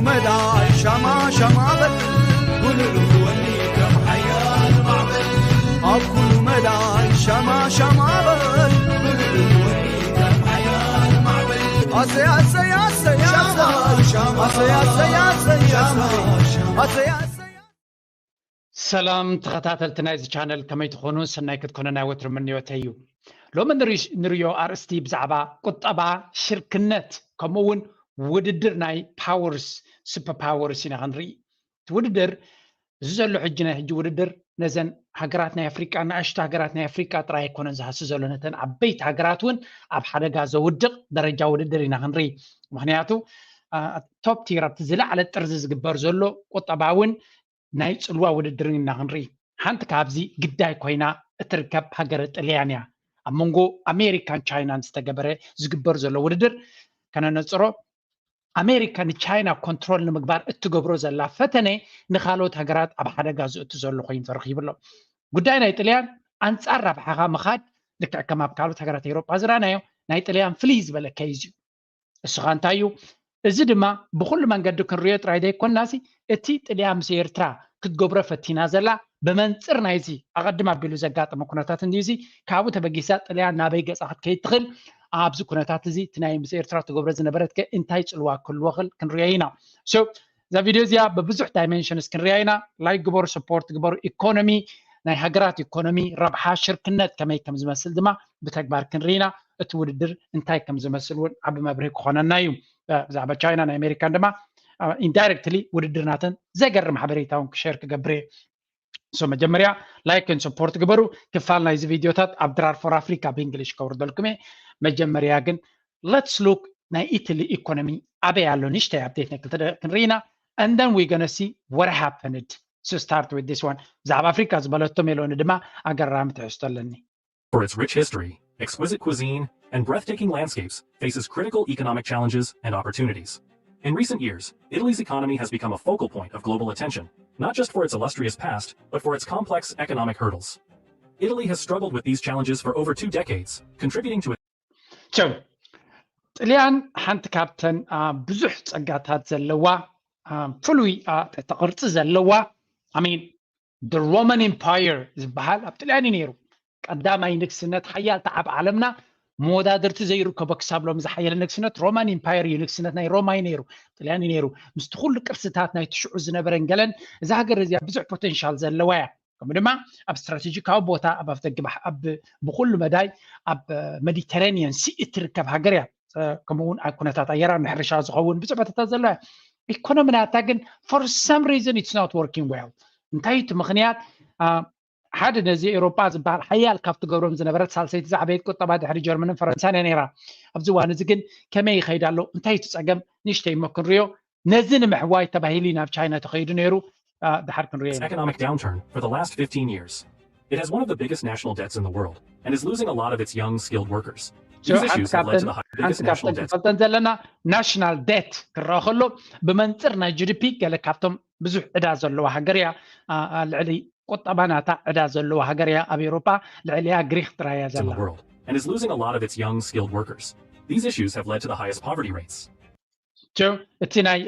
መዳይ ሻማ ሻማ በል፣ ጉልል ወኒ ከም ሓያል ማዕበል። ኣብ ኩሉ መዳይ ሻማ ሻማ በል፣ ጉልል ወኒ ከም ሓያል ማዕበል። ኣሰይ ኣሰይ ኣሰይ ሻማ ሻማ፣ ኣሰይ ኣሰይ ኣሰይ ሻማ ሻማ፣ ኣሰይ ኣሰይ። ሰላም ተኸታተልቲ ናይዚ ቻነል፣ ከመይ ትኾኑ? ሰናይ ክትኮነ ናይ ወትሩ ምንዮተይ እዩ። ሎሚ ንሪ- ንሪኦ ኣርእስቲ ብዛዕባ ቁጠባ፣ ሽርክነት፣ ከምኡ እውን ውድድር ናይ ፓወርስ፣ ሱፐር ፓወርስ ኢና ክንርኢ። እቲ ውድድር፣ እዚ ዘሎ ሕጂ ናይ ሕጂ ውድድር ነዘን ሃገራት ናይ ኣፍሪቃ፣ ንኣሽቱ ሃገራት ናይ ኣፍሪቃ ጥራይ ኣይኮነን ዝሃሲ ዘሎ፣ ነተን ዓበይቲ ሃገራት እውን ኣብ ሓደጋ ዘውድቕ ደረጃ ውድድር ኢና ክንርኢ። ምኽንያቱ ቶፕ ቲር፣ ኣብቲ ዝለዓለ ጥርዚ ዝግበር ዘሎ ቁጠባውን ናይ ጽልዋ ውድድርን ኢና ክንርኢ። ሓንቲ ካብዚ ግዳይ ኮይና እትርከብ ሃገረ ጥልያን እያ። ኣብ መንጎ ኣሜሪካን ቻይናን ዝተገበረ ዝግበር ዘሎ ውድድር ከነነጽሮ፣ ኣሜሪካ ንቻይና ኮንትሮል ንምግባር እትገብሮ ዘላ ፈተነ ንካልኦት ሃገራት ኣብ ሓደጋ ዘእቱ ዘሎ ኮይኑ ተረኺቡ ኣሎ። ጉዳይ ናይ ጥልያን ኣንጻር ረብሓኻ ምኻድ፣ ልክዕ ከም ኣብ ካልኦት ሃገራት ኤውሮጳ ዝረኣናዮ፣ ናይ ጥልያን ፍልይ ዝበለ ኬዝ እዩ። እሱ ኸኣ እንታይ እዩ? እዚ ድማ ብኹሉ መንገዲ ክንሪኦ ጥራይ ዘይኮንናሲ፣ እቲ ጥልያን ምስ ኤርትራ ክትገብሮ ፈቲና ዘላ ብመንጽር ናይዚ ኣቐድም ኣቢሉ ዘጋጠመ ኩነታት እንድዩ። እዚ ካብኡ ተበጊሳ ጥልያን ናበይ ገጻ ክትከይድ ትኽእል? ኣብዚ ኩነታት እዚ እቲ ናይ ምስ ኤርትራ ትገብሮ ዝነበረት ከ እንታይ ጽልዋ ክህልዎ ክእል ክንሪኦ ኢና። So እዛ ቪድዮ እዚኣ ብብዙሕ ዳይሜንሽንስ ክንሪኣ ኢና። ላይክ ግበሩ፣ ሰፖርት ግበሩ። ኢኮኖሚ፣ ናይ ሃገራት ኢኮኖሚ፣ ረብሓ፣ ሽርክነት ከመይ ከም ዝመስል ድማ ብተግባር ክንርኢ ኢና። እቲ ውድድር እንታይ ከም ዝመስል እውን ዓቢ መብርሂ ክኾነና እዩ። ብዛዕባ ቻይና ናይ ኣሜሪካን ድማ ኢንዳይረክትሊ ውድድር ናተን ዘገርም ሓበሬታ እውን ክሸር ክገብር እየ። So መጀመርያ ላይክን ሰፖርት ግበሩ። ክፋል ናይዚ ቪድዮታት ኣብ ድራር ፎር ኣፍሪካ ብእንግሊሽ ከውርደልኩም እየ። መጀመርያ ግን let's look ናይ ኢትሊ ኢኮኖሚ ኣበይ ኣሎ፣ ንሽተይ ኣፕዴት ናይ ክልተ ደቂቕ ክንርኢ ኢና። And then we gonna see what happened. So start with this one. ብዛዕባ ኣፍሪካ ዝበለቶ ሜሎኒ ድማ ኣገራሚ ትሕዝቶ ኣለኒ። For its rich history, exquisite cuisine, and breathtaking landscapes, faces critical economic challenges and opportunities. In recent years, Italy's economy has become a focal point of global attention, not just for its illustrious past, but for its complex economic hurdles. Italy has struggled with these challenges for over two decades, contributing to ቸው ጥልያን ሓንቲ ካብተን ብዙሕ ጸጋታት ዘለዋ፣ ፍሉይ ቅርጺ ዘለዋ፣ I mean the Roman Empire ዝበሃል ኣብ ጥልያን እዩ ነይሩ። ቀዳማይ ንግስነት፣ ሓያል ተዓብ ዓለምና፣ መወዳድርቲ ዘይርከቦ ክሳብ ሎም ዝሓየለ ንግስነት ሮማን ኢምፓየር እዩ። ንግስነት ናይ ሮማ እዩ ነይሩ፣ ጥልያን እዩ ነይሩ። ምስቲ ኩሉ ቅርስታት ናይ ትሽዑ ዝነበረን ገለን፣ እዛ ሃገር እዚኣ ብዙሕ ፖቴንሻል ዘለዋ እያ። ከምኡ ድማ ኣብ ስትራቴጂካዊ ቦታ ኣብ ኣፍደግባሕ ኣብ ብኩሉ መዳይ ኣብ ሜዲተራኒየን ሲ እትርከብ ሃገር እያ። ከምኡ እውን ኣብ ኩነታት ኣየራ ንሕርሻ ዝኸውን ብዙሕ ቦታታት ዘለዋ እያ። ኢኮኖሚ ናታ ግን for some reason it's not working well። እንታይ እቲ ምኽንያት? ሓደ ነዚ ኤውሮጳ ዝበሃል ሓያል ካብ ትገብሮም ዝነበረት ሳልሰይቲ ዝዓበየት ቁጠባ ድሕሪ ጀርመንን ፈረንሳን እያ ነይራ። ኣብዚ እዋን እዚ ግን ከመይ ይኸይድ ኣሎ? እንታይ እቲ ጸገም? ንእሽተይ እሞ ክንሪኦ። ነዚ ንምሕዋይ ተባሂሉ ናብ ቻይና ተኸይዱ ነይሩ። ድሓር ክንሪኦ ኢና። Economic downturn for the last fifteen years. It has one of the biggest national debts in the world and is losing a lot of its young skilled workers. These issues have led to the high, biggest national debt. ፈልጠን ዘለና ናሽናል ዴት ክረአ ከሎ ብመንፅር ናይ ጂ ዲ ፒ ገለ ካብቶም ብዙሕ ዕዳ ዘለዋ ሃገር እያ። ልዕሊ ቁጠባ ናታ ዕዳ ዘለዋ ሃገር እያ ኣብ ኤውሮጳ። ልዕሊያ ግሪክ ጥራይ እያ ዘላ። And is losing a lot of its young skilled workers. These issues have led to the highest poverty rates. እቲ ናይ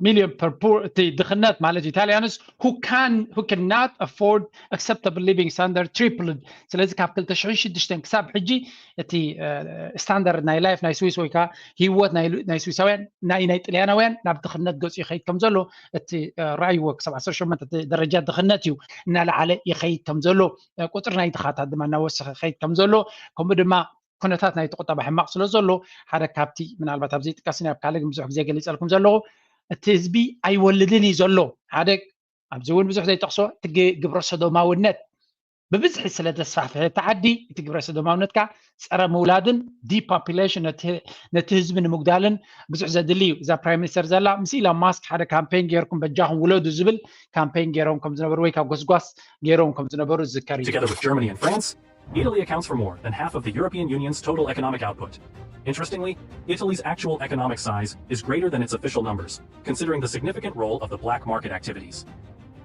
ሚሊዮን ፐርፑር እቲ ድኽነት ማለት ኢታሊያንስ who can who cannot afford acceptable living standard tripled። ስለዚ ካብ ክልተ ሽሕን ሽዱሽተን ክሳብ ሕጂ እቲ ስታንዳርድ ናይ ላይፍ ናይ ስዊስ ወይ ከዓ ህይወት ናይ ስዊሳውያን ናይ ናይ ጥልያናውያን ናብ ድኽነት ገፁ ይኸይድ ከም ዘሎ እቲ ራእይዎ ክሳብ ዓሰርተ ሸሞንተ ደረጃ ድኽነት እዩ እናለዓለ ይኸይድ ከም ዘሎ፣ ቁፅሪ ናይ ድኻታት ድማ እናወሰኸ ይኸይድ ከም ዘሎ፣ ከምኡ ድማ ኩነታት ናይቲ ቁጠባ ሕማቕ ስለ ዘሎ ሓደ ካብቲ ምናልባት ኣብዚ ይጥቀስን ኣብ ካልእ ግን ብዙሕ ግዜ ገሊፀልኩም ዘለኹ እቲ ህዝቢ ኣይወልድን እዩ ዘሎ። ሓደ ኣብዚ እውን ብዙሕ ዘይጠቕሶ እቲ ግብረ ሰዶማውነት ብብዝሒ ስለ ዘስፋሕፍሐ እቲ ዓዲ እቲ ግብረ ሰዶማውነት ከዓ ፀረ ምውላድን ዲፖፑሌሽን ነቲ ህዝቢ ንምጉዳልን ብዙሕ ዘድሊ እዩ። እዛ ፕራይም ሚኒስተር ዘላ ምስ ኢሎን ማስክ ሓደ ካምፔን ገይርኩም በጃኹም ውለዱ ዝብል ካምፔን ገይሮም ከም ዝነበሩ ወይ ካብ ጎስጓስ ገይሮም ከም ዝነበሩ ዝዝከር እዩ። Italy accounts for more than half of the European Union's total economic output. Interestingly, Italy's actual economic size is greater than its official numbers, considering the significant role of the black market activities.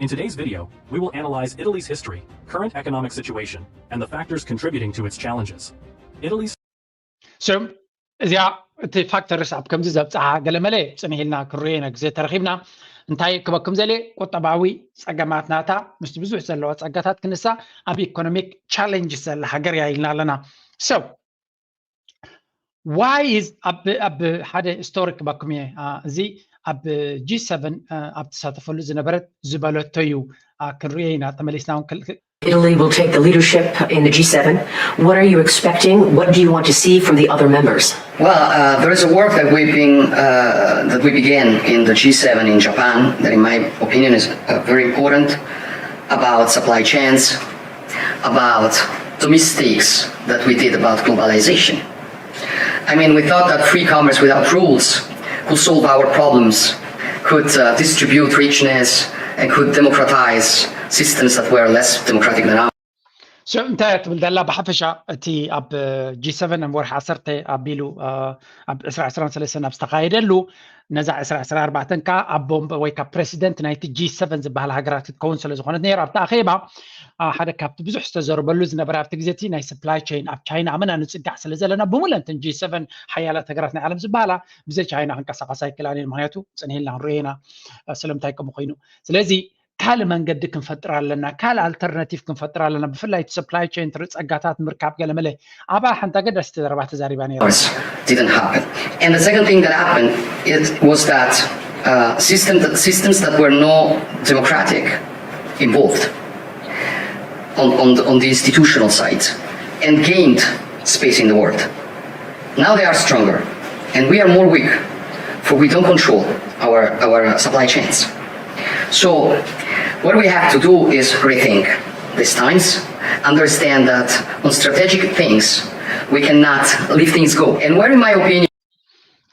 In today's video, we will analyze Italy's history, current economic situation, and the factors contributing to its challenges. Italy's So, እዚኣ እቲ ፋክተርስ ኣብ ከምዚ ዘብፅሓ ገለመለ ፅንሕ ኢልና ክንሪኦ ኢና ግዜ ተረኺብና። እንታይ ክበኩም ዘለ ቁጠባዊ ፀገማት ናታ ምስቲ ብዙሕ ዘለዋ ፀጋታት ክንሳ ኣብ ኢኮኖሚክ ቻሌንጅ ዘላ ሃገር እያ ኢልና ኣለና። So why is ኣብ ሓደ ስቶሪ ክበኩም እየ እዚ ኣብ ጂ ሰቨን ኣብ ትሳተፈሉ ዝነበረት ዝበለቶ እዩ። ክንሪኦ ኢና ተመሊስና እውን Italy will take the leadership in the G seven. What are you expecting? What do you want to see from the other members? Well, uh, there is a work that we've been uh, that we began in the G seven in Japan that, in my opinion, is uh, very important about supply chains, about the mistakes that we did about globalization. I mean, we thought that free commerce without rules could solve our problems, could uh, distribute richness, and could democratize systems that were less democratic than ours. So እንታይ ትብል ዘላ ብሓፈሻ እቲ ኣብ ጂ ሰቨን ኣብ ወርሒ ዓሰርተ ኣቢሉ ኣብ ዕስራ ዕስራን ሰለስተን ኣብ ዝተኻየደሉ ነዛ ዕስራ ዕስራ ኣርባዕተን ከዓ ኣብ ቦምበ ወይ ካብ ፕሬሲደንት ናይቲ ጂ ሰቨን ዝበሃል ሃገራት ክትከውን ስለ ዝኾነት ነይራ ኣብቲ ኣኼባ ሓደ ካብቲ ብዙሕ ዝተዘርበሉ ዝነበረ ኣብቲ ግዜ እቲ ናይ supply chain ኣብ ቻይና ኣመና ንፅጋዕ ስለ ዘለና ብምለን ጂ ሰቨን ሓያላት ሃገራት ናይ ዓለም ዝበሃላ ብዘይ ቻይና ክንቀሳቀስ ኣይክእላን እየን ምክንያቱ ፅንሕ ኢልና ክንሪኦ ኢና ስለምንታይ ከምኡ ኮይኑ ስለዚ ካልእ መንገዲ ክንፈጥር ኣለና ካልእ alternative ክንፈጥር ኣለና ብፍላይ እቲ supply chain ጸጋታት ምርካብ ገለመለ ኣብኣ ሓንቲ ኣገዳሲቲ ዘረባ ተዛሪባ ነይራ didn't happen. And the second thing that happened it was that uh, system, systems that were not democratic involved on, on, on the institutional side and gained space in the world. Now they are stronger and we are more weak for we don't control our, our supply chains. So what we have to do is rethink these times, understand that on strategic things we cannot leave things go. And where, in my opinion,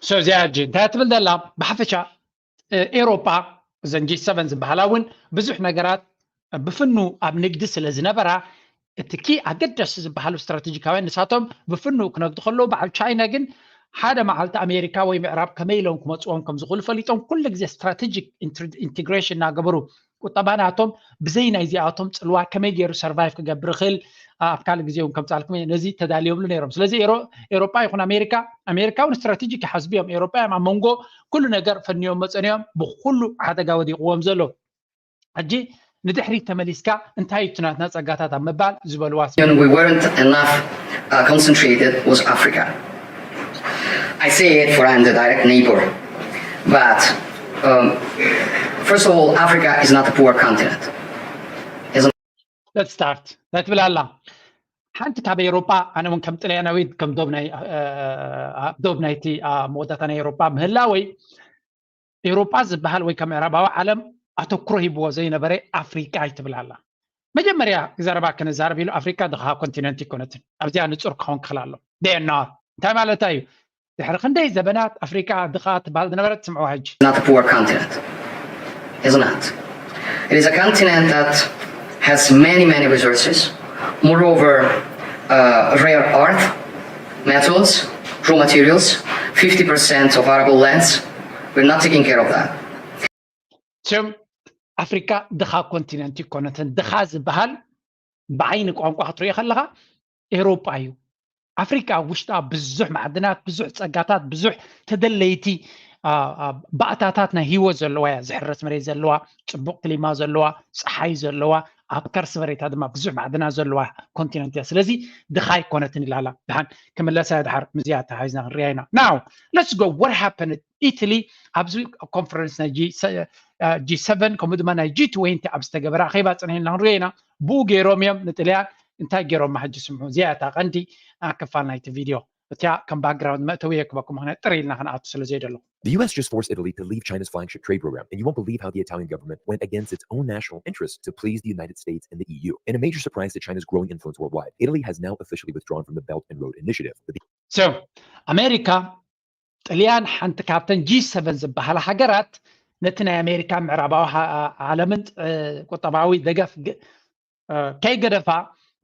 so እዚኣ ሕጂ እንታይ ትብል ዘላ ብሓፈሻ ኤሮጳ እዘን ጂ ሰቨን ዝበሃላ እውን ብዙሕ ነገራት ብፍኑ ኣብ ንግዲ ስለ ዝነበራ እቲ ኪ ኣገደስቲ ዝበሃሉ ስትራቴጂካውያን ንሳቶም ብፍኑው ክነግዱ ከለዉ በዓል ቻይና ግን ሓደ መዓልቲ ኣሜሪካ ወይ ምዕራብ ከመይ ኢሎም ክመፅዎም ከም ዝኽእሉ ፈሊጦም ኩሉ ግዜ ስትራቴጂክ ኢንትግሬሽን እናገበሩ ቁጠባ ናቶም ብዘይ ናይዚኣቶም ፅልዋ ከመይ ገይሩ ሰርቫይቭ ክገብር ይኽእል ኣብ ካልእ ግዜ እውን ከምፃልኩም ነዚ ተዳልዮምሉ ነይሮም ስለዚ ኤሮጳ ይኹን ኣሜሪካ ኣሜሪካ እውን ስትራቴጂክ ይሓስቡ እዮም ኤሮጳ እዮም ኣብ መንጎ ኩሉ ነገር ፈንዮም መፀንዮም ብኩሉ ሓደጋ ወዲቕዎም ዘሎ ሕጂ ንድሕሪት ተመሊስካ እንታይ እዩ ናትና ፀጋታት ኣብ ምባል ዝበልዋ we weren't enough uh, concentrated was Africa. I say it for I'm the direct neighbor, but um, first of all, Africa is not a poor continent. Let's start. ትብል ኣላ ሓንቲ ካብ ኤሮጳ ኣነ እውን ከም ጥልያናዊት ከም ዶብ ናይ ዶብ ናይቲ መወዳእታ ናይ ኤሮጳ ምህላወይ ኤውሮጳ ዝበሃል ወይ ካብ ምዕራባዊ ዓለም ኣተኩሮ ሂብዎ ዘይነበረ ኣፍሪቃ ይትብል ኣላ መጀመርያ ዘረባ ክንዛረብ ኢሉ ኣፍሪቃ ድኻ ኮንቲነንት ይኮነትን ኣብዚኣ ንፁር ክኸውን ክኽእል ኣሎ ዴና እንታይ ማለታ እዩ ድሕሪ ክንደይ ዘበናት ኣፍሪቃ ድኻ ትበሃል ዝነበረት ትስምዕዋ ሕጂ not a poor continent is not it is a continent that has many many resources moreover uh, rare earth metals raw materials fifty percent of arable lands we're not taking care of that so ኣፍሪካ ድኻ ኮንቲነንት ይኮነትን ድኻ ዝበሃል ብዓይኒ ቋንቋ ክትሪኦ ከለካ ኤሮጳ እዩ ኣፍሪካ ኣብ ውሽጣ ብዙሕ ማዕድናት ብዙሕ ፀጋታት ብዙሕ ተደለይቲ ባእታታት ናይ ሂወት ዘለዋ እያ ዝሕረስ መሬት ዘለዋ ፅቡቅ ክሊማ ዘለዋ ፀሓይ ዘለዋ ኣብ ከርሲ መሬታ ድማ ብዙሕ ማዕድናት ዘለዋ ኮንቲነንት እያ ስለዚ ድኻ ኣይኮነትን ኢላላ ድሓን ክምለሳ ድሓር ምዚኣ ተሓይዝና ክንሪያ ኢና now let's go what happened ኢትሊ ኣብዚ ኮንፈረንስ ናይ ጂ ሰቨን ከምኡ ድማ ናይ ጂ ትወንቲ ኣብ ዝተገበረ ኣኼባ ፅንሒልና ክንሪኦ ኢና ብኡ ገይሮም እዮም ንጥልያን እንታይ ገይሮማ ሕጂ ስምዑ እዚኣ እታ ቀንዲ ክፋል ናይቲ ቪድዮ እቲኣ ከም ባክግራውንድ መእተዊ የክበኩም ምክንያት ጥር ኢልና ክንኣቱ ስለ ዘይደለኹ The U S just forced Italy to leave China's flagship trade program, and you won't believe how the Italian government went against its own national interests to please the United States and the E U. In a major surprise to China's growing influence worldwide, Italy has now officially withdrawn from the Belt and Road Initiative. So, ኣሜሪካ ጥልያን ሓንቲ ካብተን ጂ ሰቨን ዝበሃላ ሃገራት ነቲ ናይ ኣሜሪካ ምዕራባዊ ዓለምን ቁጠባዊ ደገፍ ከይገደፋ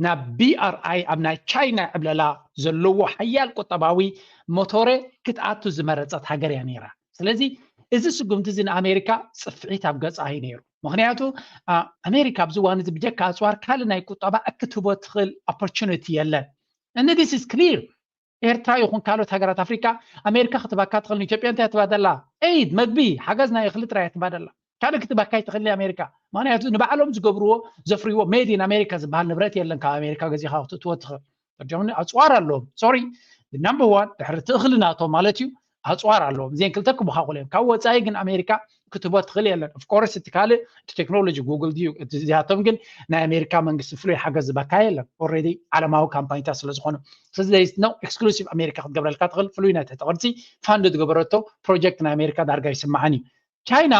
ናብ ቢ ኣር ኣይ ኣብ ናይ ቻይና ዕብለላ ዘለዎ ሓያል ቁጠባዊ ሞቶረ ክትኣቱ ዝመረፀት ሃገር እያ ነይራ ስለዚ እዚ ስጉምቲ እዚ ንኣሜሪካ ፅፍዒት ኣብ ገፃ እዩ ነይሩ ምክንያቱ ኣሜሪካ ኣብዚ እዋን እዚ ብጀካ ኣፅዋር ካልእ ናይ ቁጠባ እክትህቦ ትኽእል ኦፖርቹኒቲ የለን and this is clear ኤርትራ ይኹን ካልኦት ሃገራት ኣፍሪካ ኣሜሪካ ክትባካ ትኽእል። ንኢትዮጵያ እንታይ ትባደላ? ኤይድ፣ መግቢ፣ ሓገዝ ናይ እኽሊ ጥራይ ትባደላ። ካልእ ክትባካ ይትኽእል ኣሜሪካ። ምክንያቱ ንባዕሎም ዝገብርዎ ዘፍርይዎ ሜድ ኢን ኣሜሪካ ዝበሃል ንብረት የለን ካብ ኣሜሪካ ገዚኻ ክትእትዎ ትኽእል። ጆኒ ኣፅዋር ኣለዎም። ሶሪ፣ ናምበር ዋን ድሕሪ እቲ እኽሊ ናቶም ማለት እዩ። ኣፅዋር ኣለዎም። እዚን ክልተ ክበኻቑሉ እዮም። ካብ ወፃኢ ግን ኣሜሪካ ክትቦ ትኽእል የለን። ኦፍኮርስ እቲ ካልእ እቲ ቴክኖሎጂ ጉግል ድዩ እዚኣቶም ግን ናይ ኣሜሪካ መንግስቲ ፍሉይ ሓገዝ ዝበካ የለን። ኦልሬዲ ዓለማዊ ካምፓኒታት ስለዝኾኑ ስለዚ ነው ኤክስክሉሲቭ ኣሜሪካ ክትገብረልካ ትኽእል። ፍሉይ ናይ ትሕቲ ቅርፂ ፋንድ ዝገበረቶ ፕሮጀክት ናይ ኣሜሪካ ዳርጋ ይስማዓን እዩ። ቻይና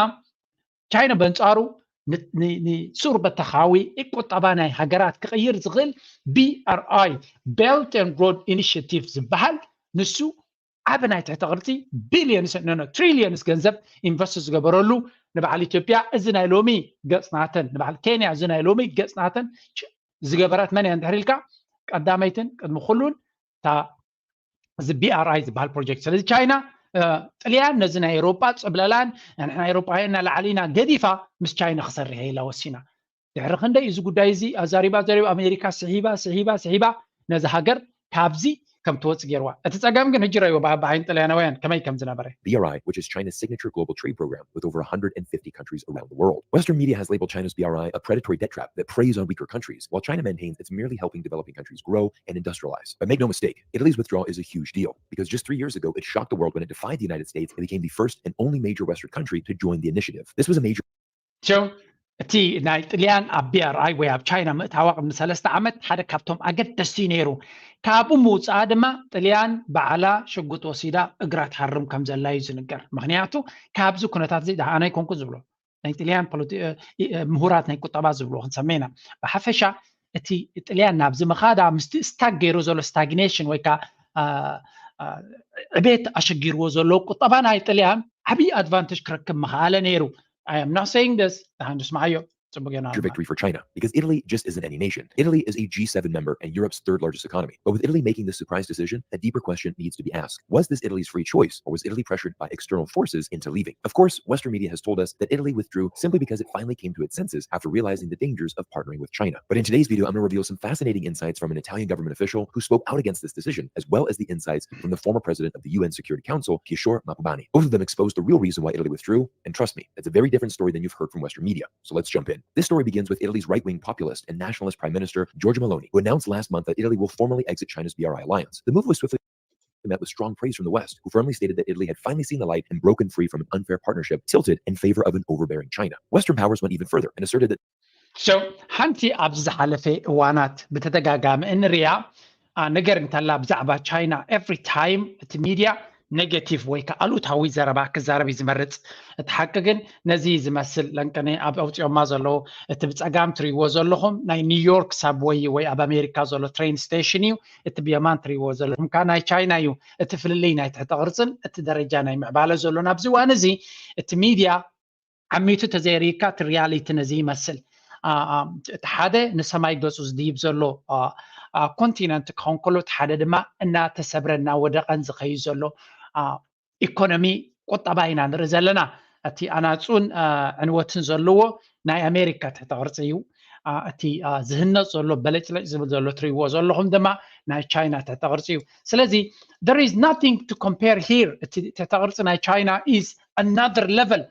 ቻይና በንጻሩ ንሱር በተኻዊ ቁጠባ ናይ ሃገራት ክቕይር ዝኽእል BRI Belt and Road Initiative ዝበሃል ንሱ ዓብ ናይ ትሕቲ ቅርፂ ቢልዮንስ ኖ ትሪልዮንስ ገንዘብ ኢንቨስት ዝገበረሉ ንበዓል ኢትዮጵያ እዚ ናይ ሎሚ ገፅናተን ንበዓል ኬንያ እዚ ናይ ሎሚ ገፅናተን ዝገበራት መን እያ እንድሕር ኢልካ ቀዳመይትን ቅድሚ ኩሉን እታ እዚ BRI ዝበሃል ፕሮጀክት ስለዚ ቻይና ጥልያን ነዚ ናይ ኤሮጳ ፅብለላን ንሕና ኤሮጳውያን እናላዕሊና ገዲፋ ምስ ቻይና ክሰርሕ ኢላ ወሲና ድሕሪ ክንደይ እዚ ጉዳይ እዚ ኣዛሪባ ኣዛሪባ ኣሜሪካ ስሒባ ስሒባ ስሒባ ነዚ ሃገር ካብዚ ከም ትወፅ ገይርዋ እቲ ፀገም ግን ሕጂ ረይዎ ብዓይን ጥልያናውያን ከመይ ከም ዝነበረ BRI, which is China's signature global trade program with over one hundred fifty countries around the world. Western media has labeled China's BRI a predatory debt trap that preys on weaker countries, while China maintains it's merely helping developing countries grow and industrialize. But make no mistake, Italy's withdrawal is a huge deal, because just three years ago, it shocked the world when it defied the United States and became the first and only major Western country to join the initiative. This was a major እቲ ናይ ጥልያን ኣብ BRI ወይ ኣብ ቻይና ምእታዋ ቅድሚ ሰለስተ ዓመት ሓደ ካብቶም ኣገደስቲ እዩ ነይሩ። ካብኡ ምውፅኣ ድማ ጥልያን ባዕላ ሽጉጥ ወሲዳ እግራ ትሃርም ከም ዘላ እዩ ዝንገር። ምክንያቱ ካብዚ ኩነታት እዚ ደኣ ኣነ ኣይኮንኩ ዝብሎ ናይ ጥልያን ምሁራት ናይ ቁጠባ ዝብልዎ ክንሰመይና ብሓፈሻ እቲ ጥልያን ናብዚ ምኻዳ ምስቲ ስታግ ገይሩ ዘሎ ስታግኔሽን ወይ ከዓ ዕቤት ኣሸጊርዎ ዘሎ ቁጠባ ናይ ጥልያን ዓብዪ ኣድቫንቴጅ ክረክብ ምኽኣለ ነይሩ። I am not saying this ደሓን ስምዓዮ ጽቡቅ ጌና victory for China, because Italy just isn't any nation. Italy is a G seven member and Europe's third largest economy. But with Italy making this surprise decision, a deeper question needs to be asked. Was this Italy's free choice, or was Italy pressured by external forces into leaving? Of course, Western media has told us that Italy withdrew simply because it finally came to its senses after realizing the dangers of partnering with China. But in today's video, I'm going to reveal some fascinating insights from an Italian government official who spoke out against this decision, as well as the insights from the former president of the U N Security Council, Kishore Mahbubani. Both of them exposed the real reason why Italy withdrew, and trust me, it's a very different story than you've heard from Western media. So let's jump in. This story begins with Italy's right-wing populist and nationalist Prime Minister Giorgia Meloni, who announced last month that Italy will formally exit China's BRI alliance. The move was swiftly met with strong praise from the West, who firmly stated that Italy had finally seen the light and broken free from an unfair partnership tilted in favor of an overbearing China. Western powers went even further and asserted that ሓንቲ ኣብዚ ዝሓለፈ እዋናት ብተደጋጋሚ እንሪኣ ነገር እንተላ ብዛዕባ ቻይና every time እቲ ሚድያ ኔጌቲቭ ወይ ከዓ ኣሉታዊ ዘረባ ክዛረብ እዩ ዝመርፅ። እቲ ሓቂ ግን ነዚ ዝመስል ለንቅነ ኣብ ኣውፅኦማ ዘለዉ እቲ ብፀጋም ትሪእዎ ዘለኹም ናይ ኒውዮርክ ሳብወይ ወይ ኣብ ኣሜሪካ ዘሎ ትሬን ስቴሽን እዩ። እቲ ብየማን ትሪእዎ ዘለኹም ከዓ ናይ ቻይና እዩ። እቲ ፍልልይ ናይ ትሕተ ቅርፅን እቲ ደረጃ ናይ ምዕባለ ዘሎ ናብዚ እዋን እዚ እቲ ሚድያ ዓሚቱ ተዘይርኢካ እቲ ሪያሊቲ ነዚ ይመስል። እቲ ሓደ ንሰማይ ገፁ ዝድይብ ዘሎ ኮንቲነንት ክኸውን ከሎ እቲ ሓደ ድማ እናተሰብረ እናወደቐን ዝኸይድ ዘሎ ኢኮኖሚ ቁጠባ ኢና ንርኢ ዘለና። እቲ ኣናፁን ዕንወትን ዘለዎ ናይ ኣሜሪካ ትሕተ ቅርፂ እዩ። እቲ ዝህነፅ ዘሎ በለጭለጭ ዝብል ዘሎ ትሪእዎ ዘለኹም ድማ ናይ ቻይና ትሕተ ቅርፂ እዩ። ስለዚ there is nothing to compare here። እቲ ትሕተ ቅርፂ ናይ ቻይና is another level።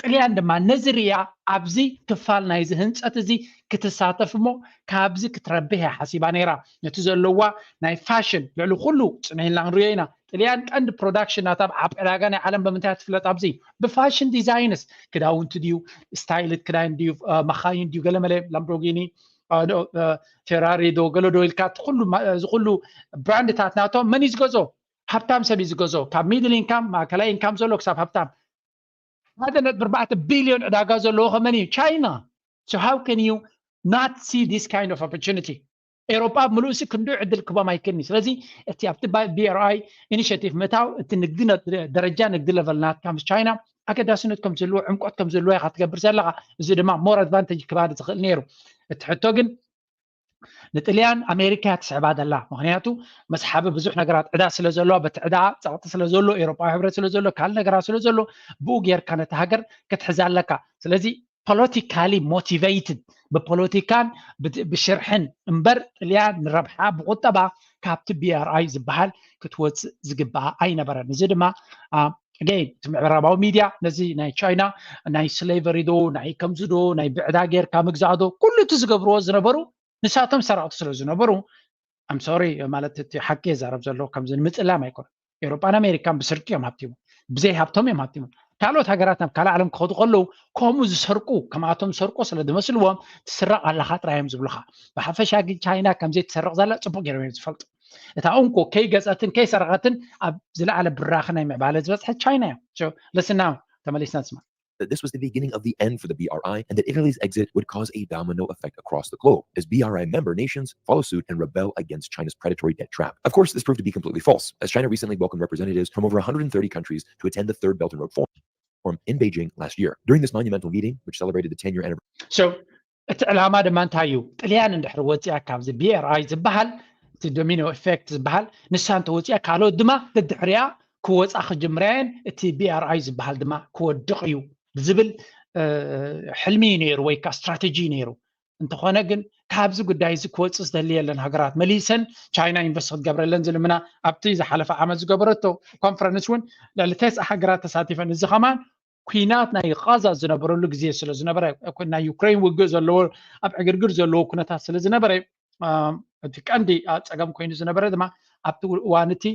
ጥልያን ድማ ነዚ ሪኣ ኣብዚ ክፋል ናይዚ ህንፀት እዚ ክትሳተፍ እሞ ካብዚ ክትረብሕ እያ ሓሲባ ነይራ። ነቲ ዘለዋ ናይ ፋሽን ልዕሊ ኩሉ ፅንሕ ኢልና ክንሪኦ ኢና። ጥልያን ቀንዲ ፕሮዳክሽን ናታ ኣብ ዕዳጋ ናይ ዓለም ብምንታይ ትፍለጥ ኣብዚ ብፋሽን ዲዛይንስ ክዳውንቲ ድዩ ስታይልት ክዳን ድዩ መኻይን ድዩ ገለመለ ላምቦርጊኒ ፌራሪ ዶ ገለዶ ኢልካ እዚ ኩሉ ብራንድታት ናቶም መን እዩ ዝገዝኦ? ሃብታም ሰብ እዩ ዝገዝኦ። ካብ ሚድል ኢንካም ማእከላይ ኢንካም ዘሎ ክሳብ ሃብታም ሓደ ነጥቢ ኣርባዕተ ቢልዮን ዕዳጋ ዘለዎ ከመን እዩ ቻይና። So how can you not see this kind of opportunity? ኤሮጳ ኣብ ምሉእሲ ክንዱ ዕድል ክቦም ኣይክእልኒ። ስለዚ እቲ ኣብቲ BRI ኢኒሽቲቭ ምእታው እቲ ንግዲ ደረጃ ንግዲ ለቨል ናትካ ምስ ቻይና ኣገዳስነት ከም ዘለዎ ዕምቆት ከም ዘለዎ ኢኻ ትገብር ዘለኻ። እዚ ድማ ሞር ኣድቫንቴጅ ክባድ ዝኽእል ነይሩ። እቲ ሕቶ ግን ንጥልያን ኣሜሪካ እያ ትስዕባ ዘላ። ምክንያቱ መስሓቢ ብዙሕ ነገራት ዕዳ ስለ ዘሎ በቲ ዕዳ ፀቕጢ ስለ ዘሎ ኤሮጳዊ ሕብረት ስለ ዘሎ ካልእ ነገራት ስለ ዘሎ ብኡ ጌርካ ነቲ ሃገር ክትሕዛ ኣለካ። ስለዚ ፖለቲካሊ ሞቲቬይትድ ብፖለቲካን ብሽርሕን እምበር ጥልያን ንረብሓ ብቁጠባ ካብቲ BRI ዝበሃል ክትወፅእ ዝግባኣ ኣይነበረን። እዚ ድማ again እቲ ምዕራባዊ ሚድያ ነዚ ናይ ቻይና ናይ ስሌቨሪ ዶ ናይ ከምዚ ዶ ናይ ብዕዳ ጌርካ ምግዛእ ዶ ኩሉ እቲ ዝገብርዎ ዝነበሩ ንሳቶም ሰረቕቲ ስለ ዝነበሩ I'm sorry ማለት እቲ ሓቂ የዛረብ ዘሎ ከምዚ ንምፅላም ኣይኮነን። ኤውሮጳን ኣሜሪካን ብስርቂ እዮም ሃብቲሞም። ብዘይ ሃብቶም እዮም ሃብቲሞም። ካልኦት ሃገራት ናብ ካልእ ዓለም ክኸዱ ከለዉ ከምኡ ዝሰርቁ ከምኣቶም ዝሰርቁ ስለ ዝመስልዎም ትስረቕ ኣለኻ ጥራይ እዮም ዝብሉኻ። ብሓፈሻ ግን ቻይና ከምዘይ ትሰርቕ ዘላ ፅቡቅ ገይሮም እዮም ዝፈልጡ። እታ እንኮ ከይገፀትን ከይሰረቐትን ኣብ ዝለዓለ ብራኸ ናይ ምዕባለ ዝበፅሐት ቻይና እዮም። ልስና ተመሊስና ንስማ። that this was the beginning of the end for the BRI and that Italy's exit would cause a domino effect across the globe as BRI member nations follow suit and rebel against China's predatory debt trap. Of course, this proved to be completely false, as China recently welcomed representatives from over one hundred thirty countries to attend the Third Belt and Road Forum in Beijing last year. During this monumental meeting, which celebrated the ten-year anniversary, so እቲ ዕላማ ድማ እንታይ እዩ? ጥልያን እንድሕር ወፂኣ ካብዚ BRI ዝበሃል እቲ ዶሚኖ ኢፌክት ዝበሃል ንሳ እንተወፂኣ ካልኦት ድማ ደድሕሪኣ ክወፃ ክጅምራየን እቲ BRI ዝበሃል ድማ ክወድቕ እዩ ዝብል ሕልሚ እዩ ነይሩ ወይ ከዓ ስትራተጂ እዩ ነይሩ። እንተኾነ ግን ካብዚ ጉዳይ እዚ ክወፅእ ዝደሊ የለን። ሃገራት መሊሰን ቻይና ኢንቨስት ክትገብረለን ዝልምና ኣብቲ ዝሓለፈ ዓመት ዝገበረቶ ኮንፈረንስ እውን ልዕሊ ተስዓ ሃገራት ተሳቲፈን። እዚ ከማን ኩናት ናይ ቃዛ ዝነበረሉ ግዜ ስለ ዝነበረ ናይ ዩክሬን ውግእ ዘለዎ ኣብ ዕግርግር ዘለዎ ኩነታት ስለ ዝነበረ እቲ ቀንዲ ፀገም ኮይኑ ዝነበረ ድማ ኣብቲ እዋን እቲ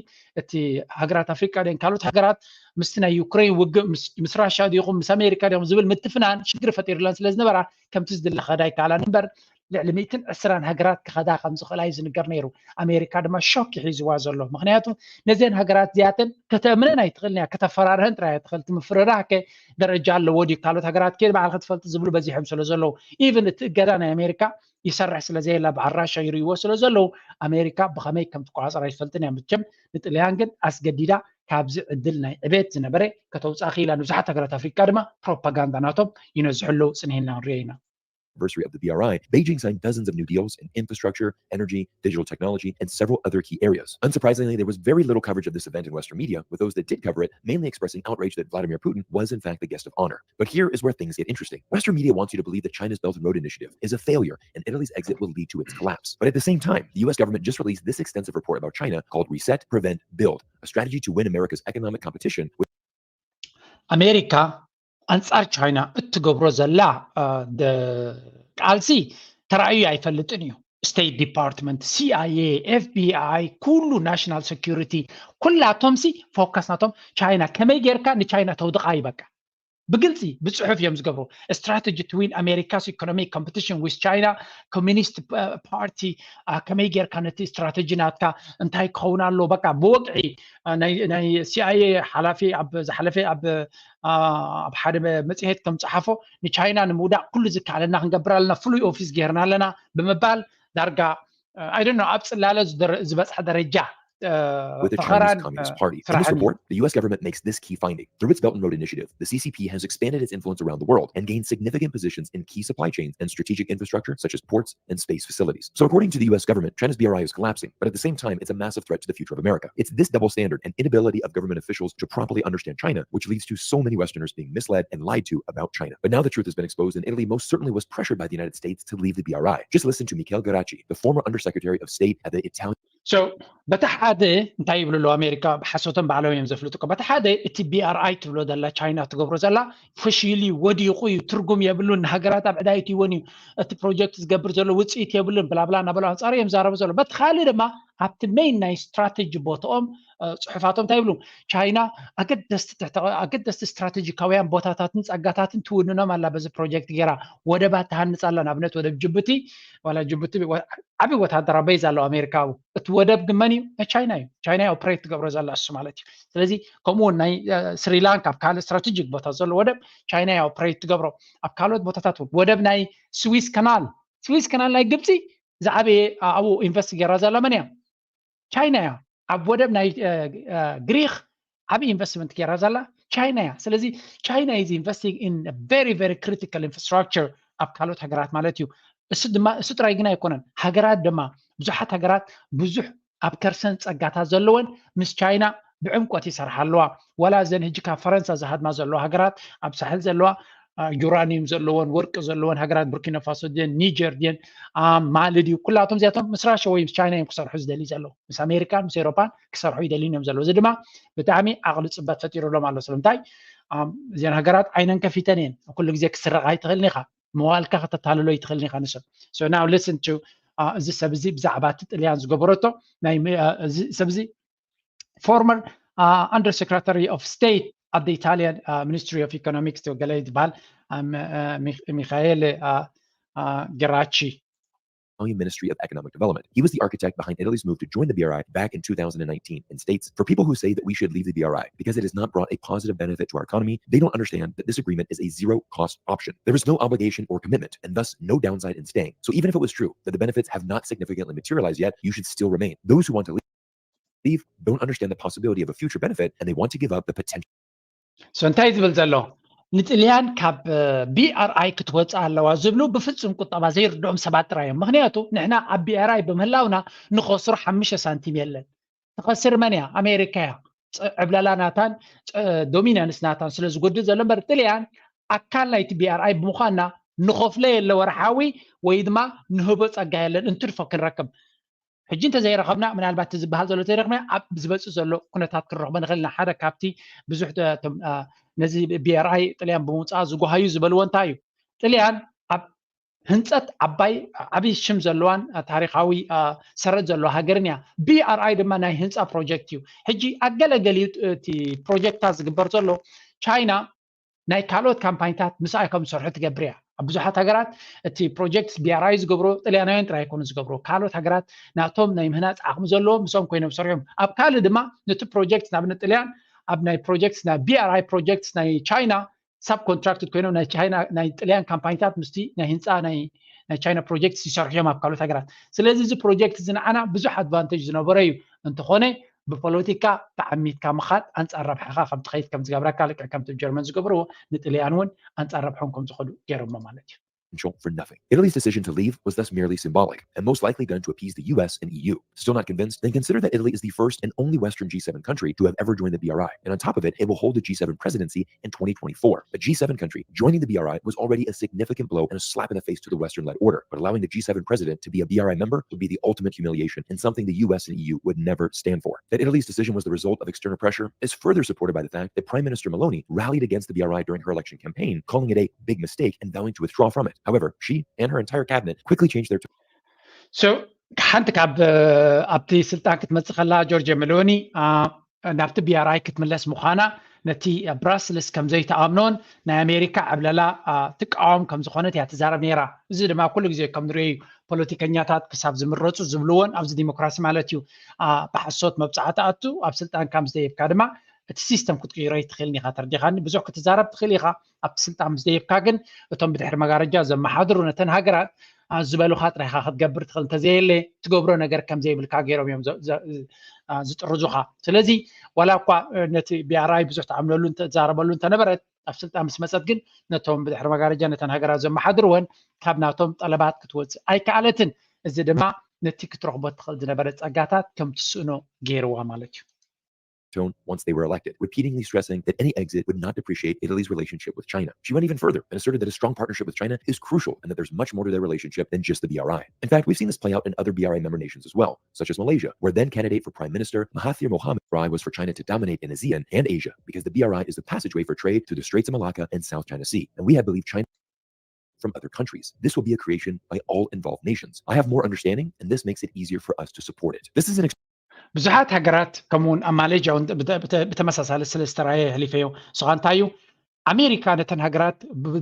እቲ ሃገራት ኣፍሪቃ ድን ካልኦት ሃገራት ምስቲ ናይ ዩክሬን ውግእ ምስ ራሻ ዲኹም ምስ ኣሜሪካ ዲኹም ዝብል ምትፍናን ሽግር ፈጢሩለን ስለ ዝነበራ ከምቲ ዝድለ ከዳ ይከኣላን እምበር ልዕሊ ሚእትን ዕስራን ሃገራት ክኸዳ ከም ዝኽእላ እዩ ዝንገር ነይሩ። ኣሜሪካ ድማ ሾክ ሒዝዋ ዘሎ። ምክንያቱ ነዘን ሃገራት እዚኣተን ከተእምነን ኣይትኽእልን እያ፣ ከተፈራርሀን ጥራይ እያ ትኽእል። እቲ ምፍርራህ ከ ደረጃ ኣለዎ ድዩ? ካልኦት ሃገራት ከ ባዕልካ ትፈልጥ ዝብሉ በዚሖም ስለ ዘለዉ ኢቭን እቲ እገዳ ናይ ኣሜሪካ ይሰርሕ ስለ ዘየላ በዓል ራሻ ይርእይዎ ስለ ዘለዉ ኣሜሪካ ብኸመይ ከም ትቆፃፀር ኣይትፈልጥን እያ። መቸም ንጥልያን ግን ኣስገዲዳ ካብዚ ዕድል ናይ ዕቤት ዝነበረ ከተውፅኣ ክኢላ። ንብዙሓት ሃገራት ኣፍሪካ ድማ ፕሮፓጋንዳ ናቶም ይነዝሑ ኣለዉ። ፅንሄልና ንሪኦ ኢና። anniversary of the BRI, Beijing signed dozens of new deals in infrastructure, energy, digital technology, and several other key areas. Unsurprisingly, there was very little coverage of this event in Western media, with those that did cover it mainly expressing outrage that Vladimir Putin was in fact the guest of honor. But here is where things get interesting. Western media wants you to believe that China's Belt and Road Initiative is a failure and Italy's exit will lead to its collapse. But at the same time, the U S government just released this extensive report about China called Reset, Prevent, Build, a strategy to win America's economic competition with ኣሜሪካ ኣንጻር ቻይና እትገብሮ ዘላ ቃልሲ ተራእዩ ኣይፈልጥን እዩ። ስቴት ዲፓርትመንት፣ ሲኣይኤ፣ ኤፍቢኣይ፣ ኩሉ ናሽናል ሴኩሪቲ ኩላቶም ሲ ፎከስ ናቶም ቻይና፣ ከመይ ጌርካ ንቻይና ተውድቓ እዩ በቃ። ብግልፂ ብፅሑፍ እዮም ዝገብሩ። Strategy to win America's economic competition with China, Communist Party፣ ከመይ ጌርካ ነቲ ስትራተጂ ናትካ እንታይ ክኸውን ኣሎ በቃ ብወግዒ ናይ ሲኣይኤ ሓላፊ ኣብ ዝሓለፈ ኣብ ኣብ ሓደ መፅሄት ከም ፀሓፎ ንቻይና ንምውዳቅ ኩሉ ዝከኣለና ክንገብር ኣለና፣ ፍሉይ ኦፊስ ጌርና ኣለና ብምባል ዳርጋ ኣይደኖ ኣብ ፅላለ ዝበፅሐ ደረጃ with the Chinese Communist Party. In this report, the U S government makes this key finding. Through its Belt and Road Initiative, the C C P has expanded its influence around the world and gained significant positions in key supply chains and strategic infrastructure such as ports and space facilities. So according to the U S government, China's BRI is collapsing, but at the same time, it's a massive threat to the future of America. It's this double standard and inability of government officials to properly understand China, which leads to so many Westerners being misled and lied to about China. But now the truth has been exposed, and Italy most certainly was pressured by the United States to leave the BRI. Just listen to Michele Geraci, the former undersecretary of state at the Italian So በቲ ሓደ እንታይ ይብሉ ኣለዉ ኣሜሪካ ብሓሶቶም ባዕሎም እዮም ዘፍልጡ። በቲ ሓደ እቲ BRI ትብሎ ዘላ ቻይና ትገብሮ ዘላ ፈሺሉ እዩ፣ ወዲቑ እዩ፣ ትርጉም የብሉን፣ ንሃገራት ኣብ ዕዳ ይትይወን እዩ፣ እቲ ፕሮጀክት ዝገብር ዘሎ ውፅኢት የብሉን ብላብላ እናበሉ ኣንፃሩ እዮም ዛረቡ ዘሎ። በቲ ካልእ ድማ ኣብቲ ሜይን ናይ ስትራቴጂ ቦታኦም ፅሑፋቶም እንታይ ይብሉ? ቻይና ኣገደስቲ ስትራቴጂካውያን ቦታታትን ፀጋታትን ትውንኖም ኣላ። በዚ ፕሮጀክት ገይራ ወደባት ትሃንፅ ኣላ። ንኣብነት ወደብ ጅቡቲ ዋላ ጅቡቲ ዓብዪ ወታደራዊ ቤዝ ኣለዋ ኣሜሪካ ኣብኡ። እቲ ወደብ ግን መን እዩ? ናይ ቻይና እዩ። ቻይና ኦፕሬት ትገብሮ ዘላ እሱ ማለት እዩ። ስለዚ ከምኡ እውን ናይ ስሪላንካ ኣብ ካልእ ስትራቴጂክ ቦታ ዘሎ ወደብ ቻይና እያ ኦፕሬት ትገብሮ። ኣብ ካልኦት ቦታታት እውን ወደብ ናይ ስዊስ ካናል፣ ስዊስ ካናል ናይ ግብፂ ዝዓበየ ኣብኡ ኢንቨስት ገይራ ዘላ መን እያ? ቻይና እያ። ኣብ ወደብ ናይ ግሪክ ዓብዪ ኢንቨስትመንት ገይራ ዘላ ቻይና እያ። ስለዚ ቻይና is investing in very very critical infrastructure ኣብ ካልኦት ሃገራት ማለት እዩ። እሱ ድማ እሱ ጥራይ ግን ኣይኮነን። ሃገራት ድማ ብዙሓት ሃገራት ብዙሕ ኣብ ከርሰን ፀጋታት ዘለወን ምስ ቻይና ብዕምቆት ይሰርሓ ኣለዋ። ዋላ እዘን ህጂ ካብ ፈረንሳ ዝሃድማ ዘለዋ ሃገራት ኣብ ሳሕል ዘለዋ ዩራኒየም ዘለዎን ወርቂ ዘለዎን ሃገራት ቡርኪና ፋሶ ድን ኒጀር ድን ማሊ ድዩ? ኩላቶም እዚኣቶም ምስ ራሽያ ወይ ምስ ቻይና እዮም ክሰርሑ ዝደልዩ ዘለዉ። ምስ ኣሜሪካን ምስ ኤሮፓን ክሰርሑ ይደልዩ እዮም ዘለዉ። እዚ ድማ ብጣዕሚ ዓቕሊ ፅበት ፈጢሩሎም ኣሎ። ስለምንታይ? እዚን ሃገራት ዓይነን ከፊተን እየን። ኩሉ ግዜ ክስረቕ ኣይትኽእልን ኢኻ፣ መዋልካ ከተታልሎ ኣይትኽእልን ኢኻ። ንሰብ so now listen to እዚ ሰብ እዚ ብዛዕባ እቲ ጥልያን ዝገበረቶ ናይ እዚ ሰብ እዚ former under secretary of state at the Italian Ministry of Economics ገለ ዝበሃል ሚካኤል ጌራቺ Italian Ministry of Economic Development. He was the architect behind Italy's move to join the B R I back in two thousand nineteen and states, for people who say that we should leave the B R I because it has not brought a positive benefit to our economy, they don't understand that this agreement is a zero cost option. There is no obligation or commitment and thus no downside in staying. So even if it was true that the benefits have not significantly materialized yet, you should still remain. Those who want to leave don't understand the possibility of a future benefit and they want to give up the potential. So እንታይ ዝብል ዘሎ ንጥልያን ካብ ቢኣርኣይ ክትወፅእ ኣለዋ ዝብሉ ብፍፁም ቁጠባ ዘይርድኦም ሰባት ጥራይ እዮም። ምክንያቱ ንሕና ኣብ ቢኣርኣይ ብምህላውና ንኸስሩ ሓሙሽተ ሳንቲም የለን። ትኸስር መን እያ? ኣሜሪካ እያ። ዕብለላ ናታን ዶሚናንስ ናታን ስለ ዝጎድል ዘሎ እምበር ጥልያን ኣካል ናይቲ ቢኣርኣይ ብምዃንና ንኸፍሎ የለ ወርሓዊ ወይ ድማ ንህቦ ፀጋ የለን እንትርፎ ክንረክብ ሕጂ እንተዘይረኸብና ምናልባት እቲ ዝበሃል ዘሎ ተረኽብና ኣብ ዝበፅእ ዘሎ ኩነታት ክንረኽቦ ንኽእል ኢና። ሓደ ካብቲ ብዙሕ ነዚ ቢኣርኣይ ጥልያን ብምውፃእ ዝጓሃዩ ዝበልዎ እንታይ እዩ? ጥልያን ኣብ ህንፀት ዓባይ ዓብዪ ሽም ዘለዋን ታሪካዊ ሰረት ዘለዋ ሃገርን እያ። ቢኣርኣይ ድማ ናይ ህንፃ ፕሮጀክት እዩ። ሕጂ ኣገለገሊኡ እቲ ፕሮጀክታት ዝግበር ዘሎ ቻይና ናይ ካልኦት ካምፓኒታት ምስኣ ከም ዝሰርሑ ትገብር እያ። ኣብ ብዙሓት ሃገራት እቲ ፕሮጀክት ቢኣርኣይ ዝገብሮ ጥልያናውያን ጥራይ ኣይኮኑ ዝገብሮ፣ ካልኦት ሃገራት ናቶም ናይ ምህናፅ ዓቕሚ ዘለዎም ምስኦም ኮይኖም ሰርሖም። ኣብ ካልእ ድማ ነቲ ፕሮጀክት ንኣብነት ጥልያን ኣብ ናይ ፕሮጀክት ናይ ቢኣርኣይ ፕሮጀክት ናይ ቻይና ሳብ ኮንትራክትድ ኮይኖም ናይ ቻይና ናይ ጥልያን ካምፓኒታት ምስቲ ናይ ህንፃ ናይ ናይ ቻይና ፕሮጀክት ይሰርሑ እዮም ኣብ ካልኦት ሃገራት። ስለዚ እዚ ፕሮጀክት እዚ ንዓና ብዙሕ ኣድቫንቴጅ ዝነበረ እዩ። እንተኾነ ብፖለቲካ ተዓሚትካ ምኻድ ኣንፃር ረብሓኻ ከም ትኸይድ ከም ዝገብረካ ልክዕ ከምቲ ጀርመን ዝገብርዎ ንጥልያን እውን ኣንፃር ረብሖም ከም ዝኸዱ ገይሮሞ ማለት እዩ። Potential for nothing. Italy's decision to leave was thus merely symbolic and most likely done to appease the U S and E U. Still not convinced? Then consider that Italy is the first and only Western G seven country to have ever joined the B R I. And on top of it, it will hold the G seven presidency in twenty twenty-four. A G seven country joining the B R I was already a significant blow and a slap in the face to the Western led order, but allowing the G seven president to be a B R I member would be the ultimate humiliation and something the U S and E U would never stand for. That Italy's decision was the result of external pressure is further supported by the fact that Prime Minister Meloni rallied against the B R I during her election campaign, calling it a big mistake and vowing to withdraw from it. However, she and her entire cabinet quickly changed their tone. So ሓንቲ ካብ ኣብቲ ስልጣን ክትመፅእ ከላ ጆርጅ ሜሎኒ ናብቲ ቢኣርኣይ ክትምለስ ምዃና ነቲ ብራስልስ ከም ዘይተኣምኖን ናይ ኣሜሪካ ዕብለላ ትቃወም ከም ዝኾነት እያ ትዛረብ ነይራ። እዚ ድማ ኩሉ ግዜ ከም ንሪኦ እዩ። ፖለቲከኛታት ክሳብ ዝምረፁ ዝብልዎን ኣብዚ ዲሞክራሲ ማለት እዩ ብሓሶት መብፃዕቲ ኣቱ ኣብ ስልጣንካ ምስ ደየብካ ድማ እቲ ሲስተም ክትቅይሮ ይትኽእልን ኢኻ። ተረዲኻኒ? ብዙሕ ክትዛረብ ትኽእል ኢኻ ኣብቲ ስልጣን ምስ ደየብካ ግን እቶም ብድሕሪ መጋረጃ ዘመሓድሩ ነተን ሃገራት ዝበሉኻ ጥራይኻ ክትገብር ትኽእል እንተዘየለ ትገብሮ ነገር ከም ዘይብልካ ገይሮም እዮም ዝጥርዙኻ። ስለዚ ዋላ እኳ ነቲ ቢኣርኣይ ብዙሕ ተኣምነሉ ትዛረበሉ እንተነበረት ኣብ ስልጣን ምስ መፀት ግን ነቶም ብድሕሪ መጋረጃ ነተን ሃገራት ዘመሓድርወን ካብ ናቶም ጠለባት ክትወፅእ ኣይከኣለትን። እዚ ድማ ነቲ ክትረኽቦ ትኽእል ዝነበረ ፀጋታት ከም ትስእኖ ገይርዋ ማለት እዩ። tone once they were elected, repeatedly stressing that any exit would not depreciate Italy's relationship with China. She went even further and asserted that a strong partnership with China is crucial and that there's much more to their relationship than just the B R I. In fact, we've seen this play out in other B R I member nations as well, such as Malaysia, where then candidate for Prime Minister Mahathir Mohamad was for China to dominate in ASEAN and Asia because the B R I is the passageway for trade through the Straits of Malacca and South China Sea. And we have believed China from other countries. This will be a creation by all involved nations. I have more understanding, and this makes it easier for us to support it. This is an ብዙሓት ሃገራት ከምኡውን ኣብ ማሌዥያ እውን ብተመሳሳሊ ስለ ዝተራየ ሕሊፈዮ። ንስኻ እንታይ እዩ ኣሜሪካ ነተን ሃገራት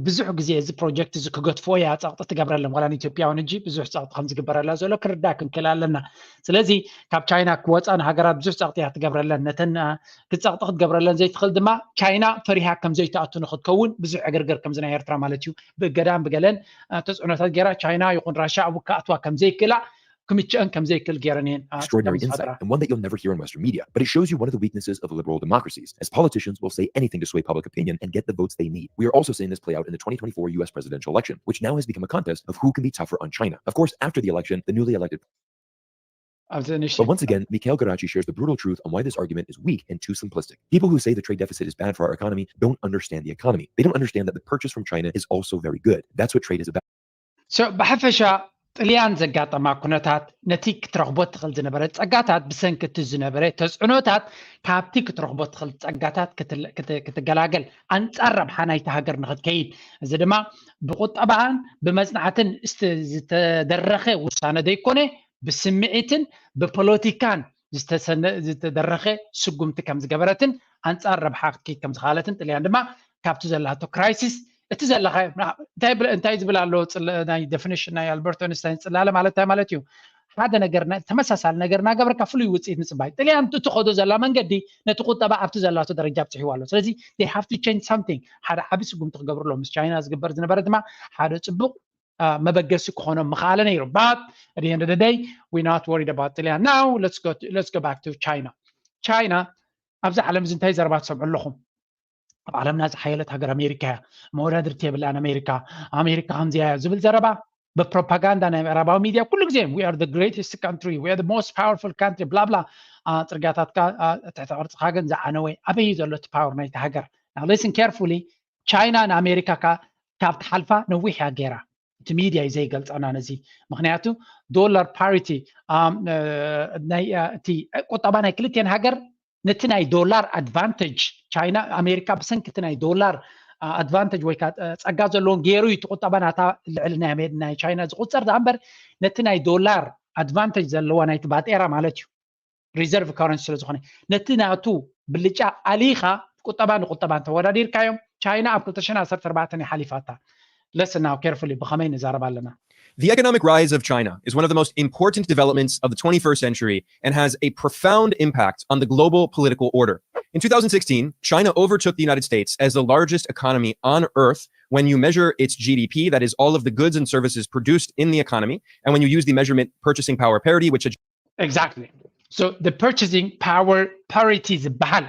ብዙሕ ግዜ እዚ ፕሮጀክት እዚ ክገድፍዎ እያ ፀቕጢ ትገብረለን። ዋላ ንኢትዮጵያ እውን ሕጂ ብዙሕ ፀቕጢ ከም ዝግበረላ ዘሎ ክርዳእ ክንክእል ኣለና። ስለዚ ካብ ቻይና ክወፃ ንሃገራት ብዙሕ ፀቕጢ እያ ትገብረለን። ነተን ክፀቕጢ ክትገብረለን ዘይትኽእል ድማ ቻይና ፈሪሃ ከም ዘይትኣቱ ንክትከውን ብዙሕ ዕግርግር ከምዚ ናይ ኤርትራ ማለት እዩ ብእገዳን ብገለን ተፅዕኖታት ገይራ ቻይና ይኹን ራሻ ኣብኡ ክኣትዋ ከም ዘይክእላ ክምችአን ከም ዘይክእል ገይረን እየን። Extraordinary insight, and one that you'll never hear in Western media, but it shows you one of the weaknesses of liberal democracies, as politicians will say anything to sway public opinion and get the votes they need. We are also seeing this play out in the twenty twenty-four U S presidential election, which now has become a contest of who can be tougher on China. Of course, after the election, the newly elected ኣብዚ ንእሽተይ But once again, Mikhail Geraci shares the brutal truth on why this argument is weak and too simplistic. People who say the trade deficit is bad for our economy don't understand the economy. They don't understand that the purchase from China is also very good. That's what trade is about. So ብሓፈሻ ጥልያን ዘጋጠማ ኩነታት ነቲ ክትረኽቦ ትኽእል ዝነበረ ጸጋታት ብሰንኪ እቲ ዝነበረ ተጽዕኖታት ካብቲ ክትረኽቦ ትኽእል ጸጋታት ክትለ- ክት- ክትገላገል ኣንጻር ረብሓ ናይቲ ሃገር ንኽትከይድ፣ እዚ ድማ ብቁጠባን ብመጽናዕትን ስት- ዝተደረኸ ውሳነ ዘይኮነ ብስምዒትን ብፖለቲካን ዝተሰነ- ዝተደረኸ ስጉምቲ ከም ዝገበረትን ኣንጻር ረብሓ ክትከይድ ከም ዝኸኣለትን ጥልያን ድማ ካብቲ ዘላቶ ክራይሲስ እቲ ዘለካ እንታይ ዝብል ኣሎ ናይ ዴፊኒሽን ናይ ኣልበርት ኣንስታይን ጽላለ ማለት እንታይ ማለት እዩ? ሓደ ነገር ተመሳሳሊ ነገር እናገበርካ ፍሉይ ውፅኢት ምፅባይ። ጥልያን እትኸዶ ዘላ መንገዲ ነቲ ቁጠባ ኣብቲ ዘላቶ ደረጃ ኣብፅሕዋ ኣሎ። ስለዚ they have to change something። ሓደ ዓቢ ስጉምቲ ክገብሩ ኣሎ። ምስ ቻይና ዝግበር ዝነበረ ድማ ሓደ ፅቡቅ መበገሲ ክኾኖም ምኽኣለ ነይሩ። But at the end of the day, we not worried about ጥልያን። Now let's go back to China. ቻይና ኣብዚ ዓለም እዚ እንታይ ዘረባ ትሰምዑ ኣለኹም? ኣብ ዓለምና ዝሓየለት ሃገር ኣሜሪካ እያ። መወዳድርቲ የብላን ኣሜሪካ። ኣሜሪካ ከምዚያ እያ ዝብል ዘረባ ብፕሮፓጋንዳ ናይ ምዕራባዊ ሚድያ ኩሉ ግዜ we are the greatest country, we are the most powerful country blah blah። ፅርግያታትካ ትሕቲ ቅርፅኻ ግን ዝዓነወ። ኣበይ እዩ ዘሎ እቲ ፓወር ናይቲ ሃገር? Now listen carefully. ቻይና ንኣሜሪካ ካብ ትሓልፋ ነዊሕ እያ ገይራ። እቲ ሚድያ እዩ ዘይገልፀና ነዚ። ምክንያቱ ዶላር ፓሪቲ እቲ ቁጠባ ናይ ክልቴን ሃገር ነቲ ናይ ዶላር ኣድቫንቴጅ ቻይና ኣሜሪካ ብሰንኪ እቲ ናይ ዶላር ኣድቫንቴጅ ወይ ጸጋ ዘለዎን ገይሩ እዩ እቲ ቁጠባ ናታ ልዕሊ ናይ ቻይና ዝቁፀር። ዳ እምበር ነቲ ናይ ዶላር ኣድቫንቴጅ ዘለዋ ናይቲ ባጤራ ማለት እዩ ሪዘርቭ ካረንሲ ስለ ዝኾነ ነቲ ናቱ ብልጫ ኣሊኻ ቁጠባ ንቁጠባ እንተወዳዲርካዮም ቻይና ኣብ ክልተ ሽሕን ዓሰርተ ኣርባዕተን ይሓሊፋታ። Listen now carefully ብኸመይ ንዛረብ ኣለና። The economic rise of China is one of the most important developments of the twenty-first century and has a profound impact on the global political order. In two thousand sixteen, China overtook the United States as the largest economy on earth when you measure its G D P, that is all of the goods and services produced in the economy, and when you use the measurement purchasing power parity, which Exactly. So the purchasing power parity ዝበሃል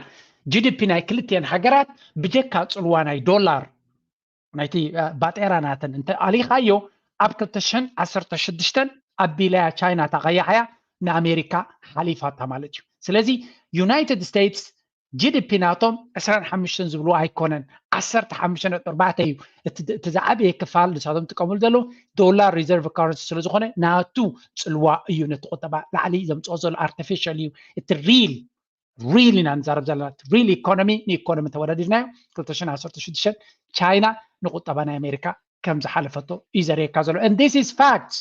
ጂ ዲ ፒ ናይ ክልቲኤን ሃገራት ብጀካ ፅልዋ ናይ ዶላር ናይቲ ባጤራ ናተን እንተ ኣሊኻዮ ኣብ ክልተ ሽሕን ዓሰርተ ሽዱሽተን ኣቢላያ ቻይና ታቐያሕያ ንኣሜሪካ ሓሊፋታ ማለት እዩ። ስለዚ ዩናይትድ ስቴትስ ጂ ዲ ፒ ናቶም ዕስራን ሓሙሽተን ዝብልዎ ኣይኮነን፣ ዓሰርተ ሓሙሽተ ነጥቢ ኣርባዕተ እዩ። እቲ ዝዓበየ ክፋል ንሳቶም ዝጥቀምሉ ዘለዉ ዶላር ሪዘርቭ ካረንሲ ስለ ዝኾነ ናቱ ፅልዋ እዩ ነቲ ቁጠባ ላዕሊ ዘምፅኦ ዘሎ ኣርቲፊሻል እዩ። እቲ ሪል ሪል ኢና ንዛረብ ዘለና ሪል ኢኮኖሚ ንኢኮኖሚ ተወዳዲርናዮ ክልተ ሽሕን ዓሰርተ ሽዱሽተን ቻይና ንቁጠባ ናይ ኣሜሪካ ከም ዝሓለፈቶ እዩ ዘርእየካ ዘሎ። And this is facts።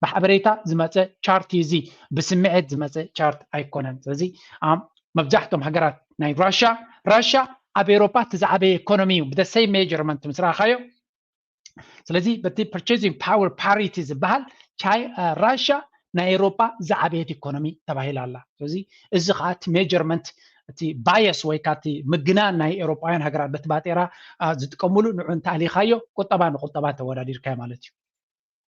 ብሓበሬታ ዝመፀ ቻርት እዩ እዚ፣ ብስምዒት ዝመፀ ቻርት ኣይኮነን። ስለዚ መብዛሕቶም ሃገራት ናይ ራሻ ራሻ ኣብ ኤሮፓ እቲ ዝዓበየ ኢኮኖሚ እዩ ብደ ሴም ሜጀርመንት ምስ ረኣኻዮ። ስለዚ በቲ ፐርቸሲንግ ፓወር ፓሪቲ ዝበሃል ራሻ ናይ ኤሮፓ ዝዓበየት ኢኮኖሚ ተባሂላ ኣላ። ስለዚ እዚ ከዓ እቲ ሜጀርመንት እቲ ባየስ ወይ ከዓ እቲ ምግናን ናይ ኤሮፓውያን ሃገራት በቲ ባጤራ ዝጥቀምሉ ንዑ እንተኣሊኻዮ ቁጠባ ንቁጠባ ተወዳዲርካዮ ማለት እዩ።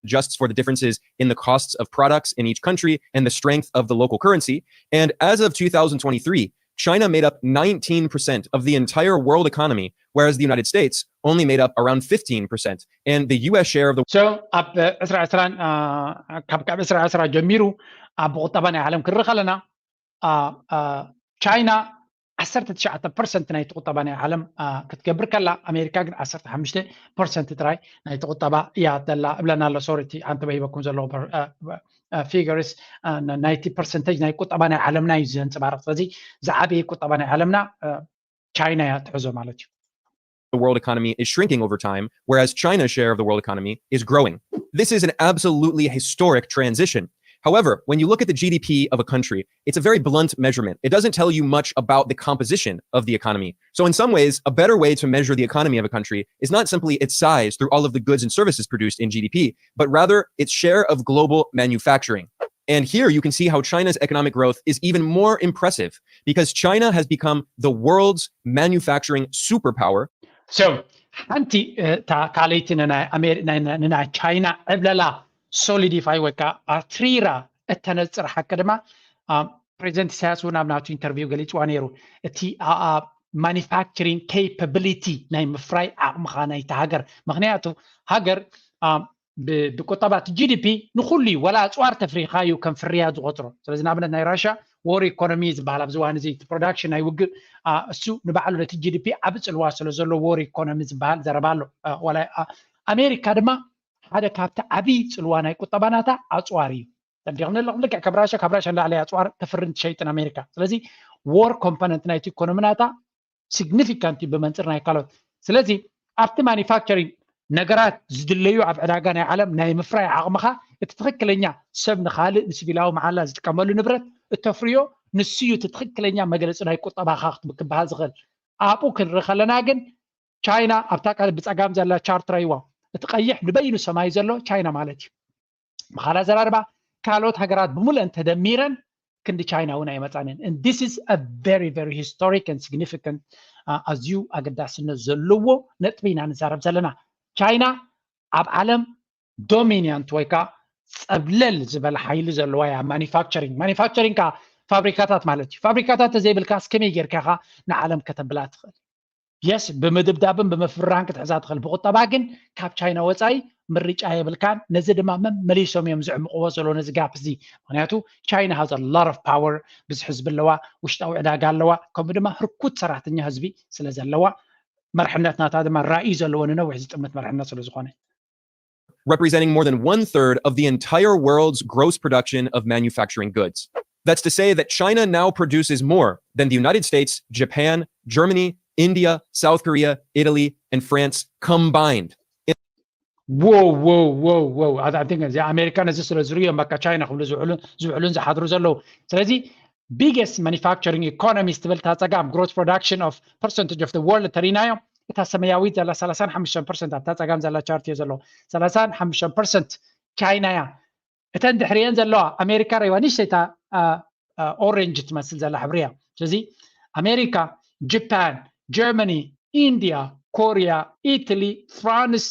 adjusts for the differences in the costs of products in each country and the strength of the local currency. And as of two thousand twenty-three, China made up nineteen percent of the entire world economy, whereas the United States only made up around fifteen percent. And the U S share of the So ኣብ ዕስራ ዕስራን ካብ ዕስራ ዕስራ ጀሚሩ ኣብ ቁጠባ ናይ ዓለም ክርኢ ከለና ቻይና ዓሰርተ ትሽዓተ ፐርሰንት ናይቲ ቁጠባ ናይ ዓለም ክትገብር ከላ ኣሜሪካ ግን ዓሰርተ ሓሙሽተ ፐርሰንት ጥራይ ናይቲ ቁጠባ እያ ዘላ እብለና ኣሎ። ሶሪ እቲ ኣንተ በሂበኩም ዘለዎ ፊገርስ ናይቲ ፐርሰንቴጅ ናይ ቁጠባ ናይ ዓለምና እዩ ዘንፀባርቕ። ስለዚ ዝዓበየ ቁጠባ ናይ ዓለምና ቻይና እያ ትሕዞ ማለት እዩ። the world economy is shrinking over time, whereas China's share of the world economy is growing. This is an absolutely historic transition. However, when you look at the G D P of a country, it's a very blunt measurement. It doesn't tell you much about the composition of the economy. So, in some ways, a better way to measure the economy of a country is not simply its size through all of the goods and services produced in G D P, but rather its share of global manufacturing. And here you can see how China's economic growth is even more impressive because China has become the world's manufacturing superpower. So ሓንቲ ካልኣይቲ ንናይ ቻይና ዕብለላ ሶሊዲፋይ ወይ ከዓ ኣትሪራ እተነፅር ሓቂ ድማ ፕሬዚደንት ኢሳያስ እውን ኣብ ናቱ ኢንተርቪው ገሊፅዋ ነይሩ። እቲ ማኒፋክቸሪንግ ኬፓቢሊቲ ናይ ምፍራይ ዓቕምኻ ናይቲ ሃገር ምክንያቱ ሃገር ብቁጠባ እቲ ጂዲፒ ንኩሉ እዩ፣ ወላ ኣፅዋር ተፍሪኻ እዩ ከም ፍርያት ዝቆፅሮ። ስለዚ ንኣብነት ናይ ራሻ ዎር ኢኮኖሚ ዝበሃል ኣብዚ እዋን እዚ ፕሮዳክሽን ናይ ውግእ እሱ ንባዕሉ ነቲ ጂዲፒ ዓቢ ፅልዋ ስለ ዘሎ ዎር ኢኮኖሚ ዝበሃል ዘረባ ኣሎ። ኣሜሪካ ድማ ሓደ ካብቲ ዓቢ ፅልዋ ናይ ቁጠባ ናታ ኣፅዋር እዩ። ተንዲቕንለኹም ልክዕ ካብ ራሻ ካብ ራሻ ንላዕሊ ኣፅዋር ተፍርን ትሸይጥን ኣሜሪካ። ስለዚ ዎር ኮምፖነንት ናይቲ ኢኮኖሚ ናታ ሲግኒፊካንት እዩ ብመንፅር ናይ ካልኦት። ስለዚ ኣብቲ ማኒፋክቸሪንግ ነገራት ዝድለዩ ኣብ ዕዳጋ ናይ ዓለም ናይ ምፍራይ ዓቕምኻ እቲ ትኽክለኛ ሰብ ንኻልእ ንሲቪላዊ መዓላ ዝጥቀመሉ ንብረት እተፍርዮ ንሱ እዩ እቲ ትኽክለኛ መግለፂ ናይ ቁጠባኻ ክበሃል ዝኽእል። ኣብኡ ክንርኢ ከለና ግን ቻይና ኣብታ ቃል ብፀጋም ዘላ ቻርት ረይዋ እቲ ቀይሕ ንበይኑ ሰማይ ዘሎ ቻይና ማለት እዩ። ብኻልእ ኣዘራርባ ካልኦት ሃገራት ብምሉአን ተደሚረን ክንዲ ቻይና እውን ኣይመፃንን። This is a very very historic and significant ኣዝዩ ኣገዳስነት ዘለዎ ነጥቢ ኢና ንዛረብ ዘለና። ቻይና ኣብ ዓለም ዶሚኒያንት ወይ ከዓ ፀብለል ዝበለ ሓይሊ ዘለዋ እያ። ማኒፋክቸሪንግ ማኒፋክቸሪንግ ከዓ ፋብሪካታት ማለት እዩ። ፋብሪካታት ተዘይብልካስ ከመይ ጌርካ ኢኻ ንዓለም ከተብላ ትኽእል? የስ ብምድብዳብን ብምፍራን ክትሕዛ ትኽእል። ብቁጠባ ግን ካብ ቻይና ወፃኢ ምርጫ የብልካን። ነዚ ድማ መመሊሶም እዮም ዝዕምቕዎ ዘሎ ነዚ ጋፕ እዚ። ምክንያቱ ቻይና has a lot of power፣ ብዙሕ ህዝቢ ኣለዋ፣ ውሽጣዊ ዕዳጋ ኣለዋ፣ ከምኡ ድማ ህርኩት ሰራሕተኛ ህዝቢ ስለ ዘለዋ መርሕነት ናታ ድማ ራእዩ ዘለዎ ንነዊሕ ዝጥምት መርሕነት ስለ ዝኾነ። representing more than one third of the entire world's gross production of manufacturing goods. That's to say that China now produces more than the United States, Japan, Germany, India, South Korea, Italy, and France combined. Whoa, whoa, whoa, whoa. እዚ ኣሜሪካ ነዚ ስለ ዝርእዮም በቃ ቻይና ክብሉ ዝውዕሉን ዝሓድሩ ዘለዉ። ስለዚ biggest manufacturing economies ትብል እታ ፀጋም gross production of percentage of the world ተሪናዮ እታ ሰማያዊት ዘላ ሰላሳን ሓሙሽተን ፐርሰንት ኣብታ ፀጋም ዘላ ቻርት እየ ዘሎ ሰላሳን ሓሙሽተን ፐርሰንት ቻይና እያ። እተን ድሕሪየን ዘለዋ ኣሜሪካ ረይዋ ንእሽተይታ ኦሬንጅ ትመስል ዘላ ሕብሪ እያ። ስለዚ ኣሜሪካ፣ ጃፓን፣ ጀርመኒ፣ ኢንድያ፣ ኮርያ፣ ኢትሊ፣ ፍራንስ፣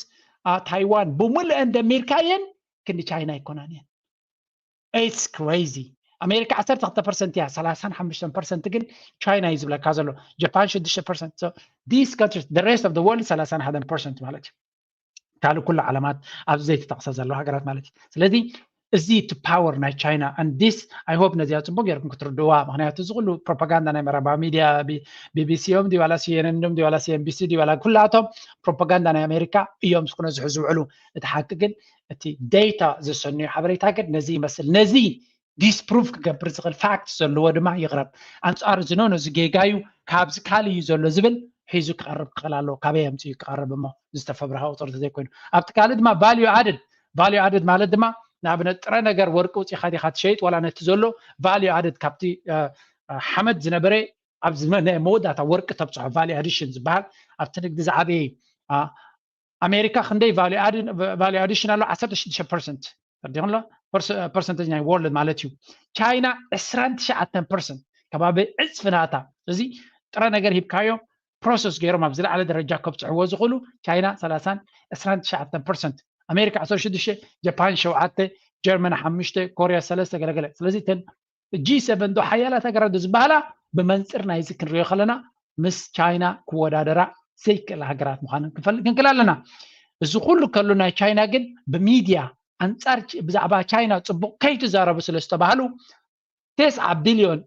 ታይዋን ብምልአን ደሚርካየን ክንዲ ቻይና ኣይኮናን እየን። It's crazy። ኣሜሪካ ዓሰርተ ክልተ ፐርሰንት እያ፣ ሰላሳን ሓሙሽተን ፐርሰንት ግን ቻይና እዩ ዝብለካ ዘሎ። ጃፓን ሽዱሽተ ፐርሰንት። So these countries, the rest of the world ሰላሳን ሓደን ፐርሰንት ማለት እዩ። ካልእ ኩሉ ዓለማት ኣብዚ ዘይተጠቕሰ ዘለዋ ሃገራት ማለት እዩ። ስለዚ እዚ እቲ ፓወር ናይ ቻይና and this I hope ነዚኣ ፅቡቅ ጌርኩም ክትርድዋ። ምክንያቱ እዚ ኩሉ ፕሮፓጋንዳ ናይ መራባዊ ሚድያ ቢቢሲ እዮም ድዩ ዋላ ሲኤንኤን እዮም ድዩ ዋላ ሲኤንቢሲ ድዩ ዋላ ኩላቶም ፕሮፓጋንዳ ናይ ኣሜሪካ እዮም ክነዝሑ ዝውዕሉ። እቲ ሓቂ ግን እቲ ዴታ ዘሰንዮ ሓበሬታ ግን ነዚ ይመስል። ነዚ ዲስፕሩቭ ክገብር ዝኽእል ፋክት ዘለዎ ድማ ይቕረብ። ኣንፃር እዚ ኖ ነዚ ጌጋ እዩ ካብዚ ካልእ እዩ ዘሎ ዝብል ሒዙ ክቐርብ ክኽእል ኣለዎ። ካበይ ኣምፅኡ ክቐርብ እሞ ዝተፈብረኸ ቁፅሪ ተዘይኮይኑ ኣብቲ ካልእ ድማ ቫልዩ ኣድድ ቫልዩ ኣድድ ማለት ድማ ንኣብነት ጥረ ነገር ወርቂ ውፂኻ ዲኻ ትሸይጥ ዋላ ነቲ ዘሎ ቫልዩ ኣድድ ካብቲ ሓመድ ዝነበረ ኣብዚ ናይ መወዳእታ ወርቂ ተብፅሖ ቫልዩ ኣዲሽን ዝበሃል ኣብቲ ንግዲ ዝዓበየ ኣሜሪካ ክንደይ ቫልዩ ኣዲሽን ኣሎ ዓሰርተ ሽዱሽተ ፐርሰንት ተርዲኹም ኣሎ ፐርሰንቴጅ ናይ ወርልድ ማለት እዩ። ቻይና ዕስራን ትሽዓተን ፐርሰንት ከባቢ ዕፅፊ ናታ እዚ ጥረ ነገር ሂብካዮ ፕሮሰስ ገይሮም ኣብ ዝለዓለ ደረጃ ከብፅሕዎ ዝኽእሉ ቻይና ሰላሳን ዕስራን ትሽዓተን ፐርሰንት ኣሜሪካ ዓሰርተ ሽዱሽተ ጃፓን ሸውዓተ ጀርመን ሓሙሽተ ኮርያ ሰለስተ ገለገለ ስለዚ እተን ጂ ሰቨን ዶ ሓያላት ሃገራት ዶ ዝበሃላ ብመንፅር ናይዚ ክንሪኦ ከለና ምስ ቻይና ክወዳደራ ዘይክእላ ሃገራት ምዃነን ክንፈልጥ ክንክእል ኣለና። እዚ ኩሉ ከሉ ናይ ቻይና ግን ብሚድያ ኣንፃር ብዛዕባ ቻይና ፅቡቅ ከይትዛረቡ ስለ ዝተባሃሉ ተስዓ ቢልዮን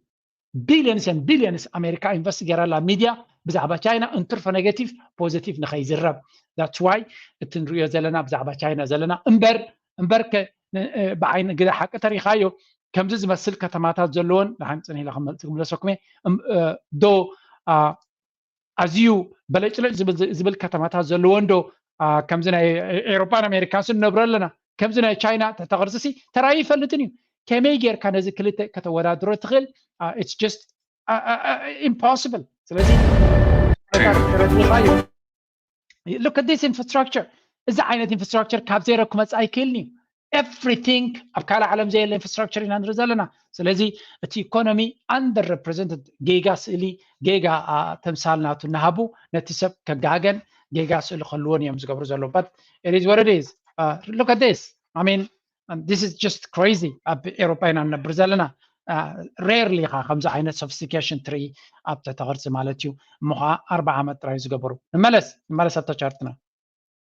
ቢልዮንስ ን ቢልዮንስ ኣሜሪካ ኢንቨስት ገይራላ ሚድያ ብዛዕባ ቻይና እንትርፎ ኔጋቲቭ ፖዚቲቭ ንኸይዝረብ that's why እቲ ንሪኦ ዘለና ብዛዕባ ቻይና ዘለና እምበር እምበርከ ብዓይኒ ግደ ሓቂ ተሪኻዮ ከምዚ ዝመስል ከተማታት ዘለዎን ንሓንፅን ኢለ ክመልስ ክምለሰኩም ዶ ኣዝዩ በለጭለጭ ዝብል ከተማታት ዘለዎን ዶ ከምዚ ናይ ኤሮፓን ኣሜሪካን ንነብሮ ኣለና ከምዚ ናይ ቻይና ትሕተ ቅርፂ ተራዩ ይፈልጥን እዩ ከመይ ጌርካ ነዚ ክልተ ከተወዳድሮ ትኽእል it's just impossible ስለዚ ተረዲኻዮ look at this infrastructure እዚ ዓይነት ኢንፍራስትራክቸር ካብ ዜሮ ክመፅእ ኣይክእልን እዩ everything ኣብ ካልእ ዓለም ዘየለ ኢንፍራስትራክቸር ኢና ንርኢ ዘለና ስለዚ እቲ ኢኮኖሚ under represented ጌጋ ስእሊ ጌጋ ተምሳል ናቱ እናሃቡ ነቲ ሰብ ከጋገን ጌጋ ስእሊ ከልዎን እዮም ዝገብሩ ዘለዉ but it is what it is look at this I mean this is just crazy ኣብ ኤሮፓ ኢና ንነብር ዘለና rarely ኢኻ ከምዚ ዓይነት sophistication ትርኢ ኣብ ትሕቲ ቅርፂ ማለት እዩ እሞ ከዓ ኣርባዓ ዓመት ጥራይ ዝገበሩ ንመለስ ንመለስ ኣብታ ቻርትና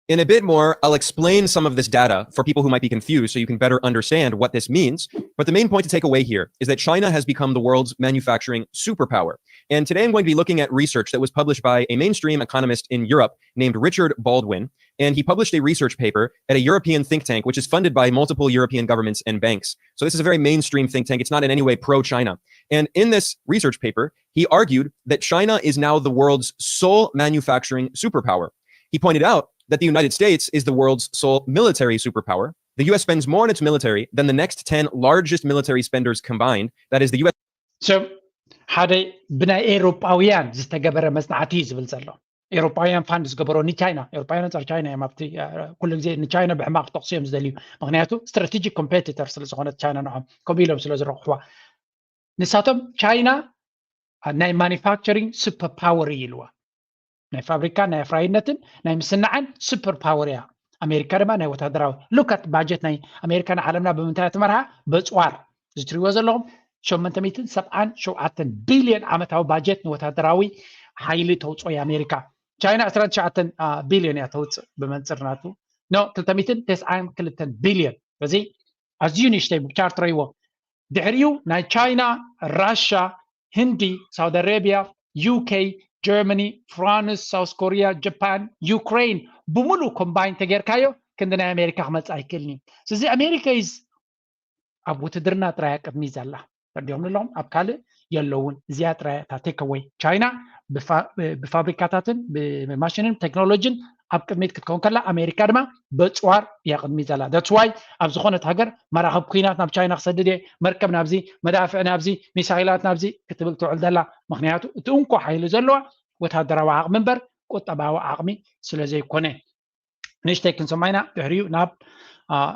In a bit more, I'll explain some of this data for people who might be confused so you can better understand what this means. But the main point to take away here is that China has become the world's manufacturing superpower. And today I'm going to be looking at research that was published by a mainstream economist in Europe named Richard Baldwin. And he published a research paper at a European think tank, which is funded by multiple European governments and banks. So this is a very mainstream think tank. It's not in any way pro China. And in this research paper, he argued that China is now the world's sole manufacturing superpower. He pointed out that the United States is the world's sole military superpower. The U S spends more on its military than the next ten largest military spenders combined. That is the U S. So ሓደ ብናይ ኤሮጳውያን ዝተገበረ መጽናዕቲ እዩ ዝብል ዘሎ። ኤሮጳውያን ፋንድ ዝገበሮ ንቻይና፣ ኤሮጳውያን ኣንጻር ቻይና እዮም ኣብቲ ኩሉ ግዜ ንቻይና ብሕማቕ ክጠቕሱ እዮም ዝደልዩ። ምክንያቱ ስትራቴጂክ ኮምፔቲተር ስለ ዝኾነት ቻይና ንዖም ከምኡ ኢሎም ስለ ዝረቑሕዋ፣ ንሳቶም ቻይና ናይ ማኒፋክቸሪንግ ሱፐር ፓወር እዩ ኢልዋ። ናይ ፋብሪካ ናይ ኣፍራይነትን ናይ ምስናዕን ሱፐር ፓወር እያ። ኣሜሪካ ድማ ናይ ወታደራዊ ሉካት ባጀት ናይ ኣሜሪካ ንዓለምና ብምንታይ ትመርሃ? በፅዋር እዚ ትሪዎ ዘለኹም ሸመንተ ሚእትን ሰብዓን ሸውዓተን ቢልዮን ዓመታዊ ባጀት ንወታደራዊ ሓይሊ ተውፅኦ እያ ኣሜሪካ። ቻይና ዕስራን ትሽዓተን ቢልዮን እያ ተውፅእ ብመንፅር ናቱ ኖ ክልተ ሚእትን ተስዓን ክልተን ቢልዮን። በዚ ኣዝዩ ንእሽተይ ቻርት ረይዎ። ድሕሪኡ ናይ ቻይና፣ ራሻ፣ ህንዲ፣ ሳውዲ ኣረቢያ፣ ዩኬ፣ ጀርመኒ፣ ፍራንስ፣ ሳውስ ኮሪያ፣ ጃፓን፣ ዩክሬን ብምሉእ ኮምባይን ተጌርካዮ ክንዲ ናይ ኣሜሪካ ክመፅእ ኣይክእልን እዩ። ስለዚ ኣሜሪካ ይዝ ኣብ ውትድርና ጥራይ ቅድሚ ዘላ ተዲኦም ኣለኹም ኣብ ካልእ የለውን። እዚኣ ጥራይ እታ ቴክወይ። ቻይና ብፋብሪካታትን ብማሽንን ቴክኖሎጂን ኣብ ቅድሚት ክትከውን ከላ ኣሜሪካ ድማ በፅዋር እያ ቅድሚት ዘላ። That's why ኣብ ዝኾነት ሃገር መራኸብ ኩናት ናብ ቻይና ክሰድድ እየ፣ መርከብ ናብዚ፣ መዳፍዕ ናብዚ፣ ሚሳይላት ናብዚ ክትብል ትውዕል ዘላ። ምክንያቱ እቲ እንኮ ሓይሊ ዘለዋ ወታደራዊ ዓቕሚ እምበር ቁጠባዊ ዓቕሚ ስለ ዘይኮነ። ንእሽተይ ክንሰማይና ድሕሪኡ ናብ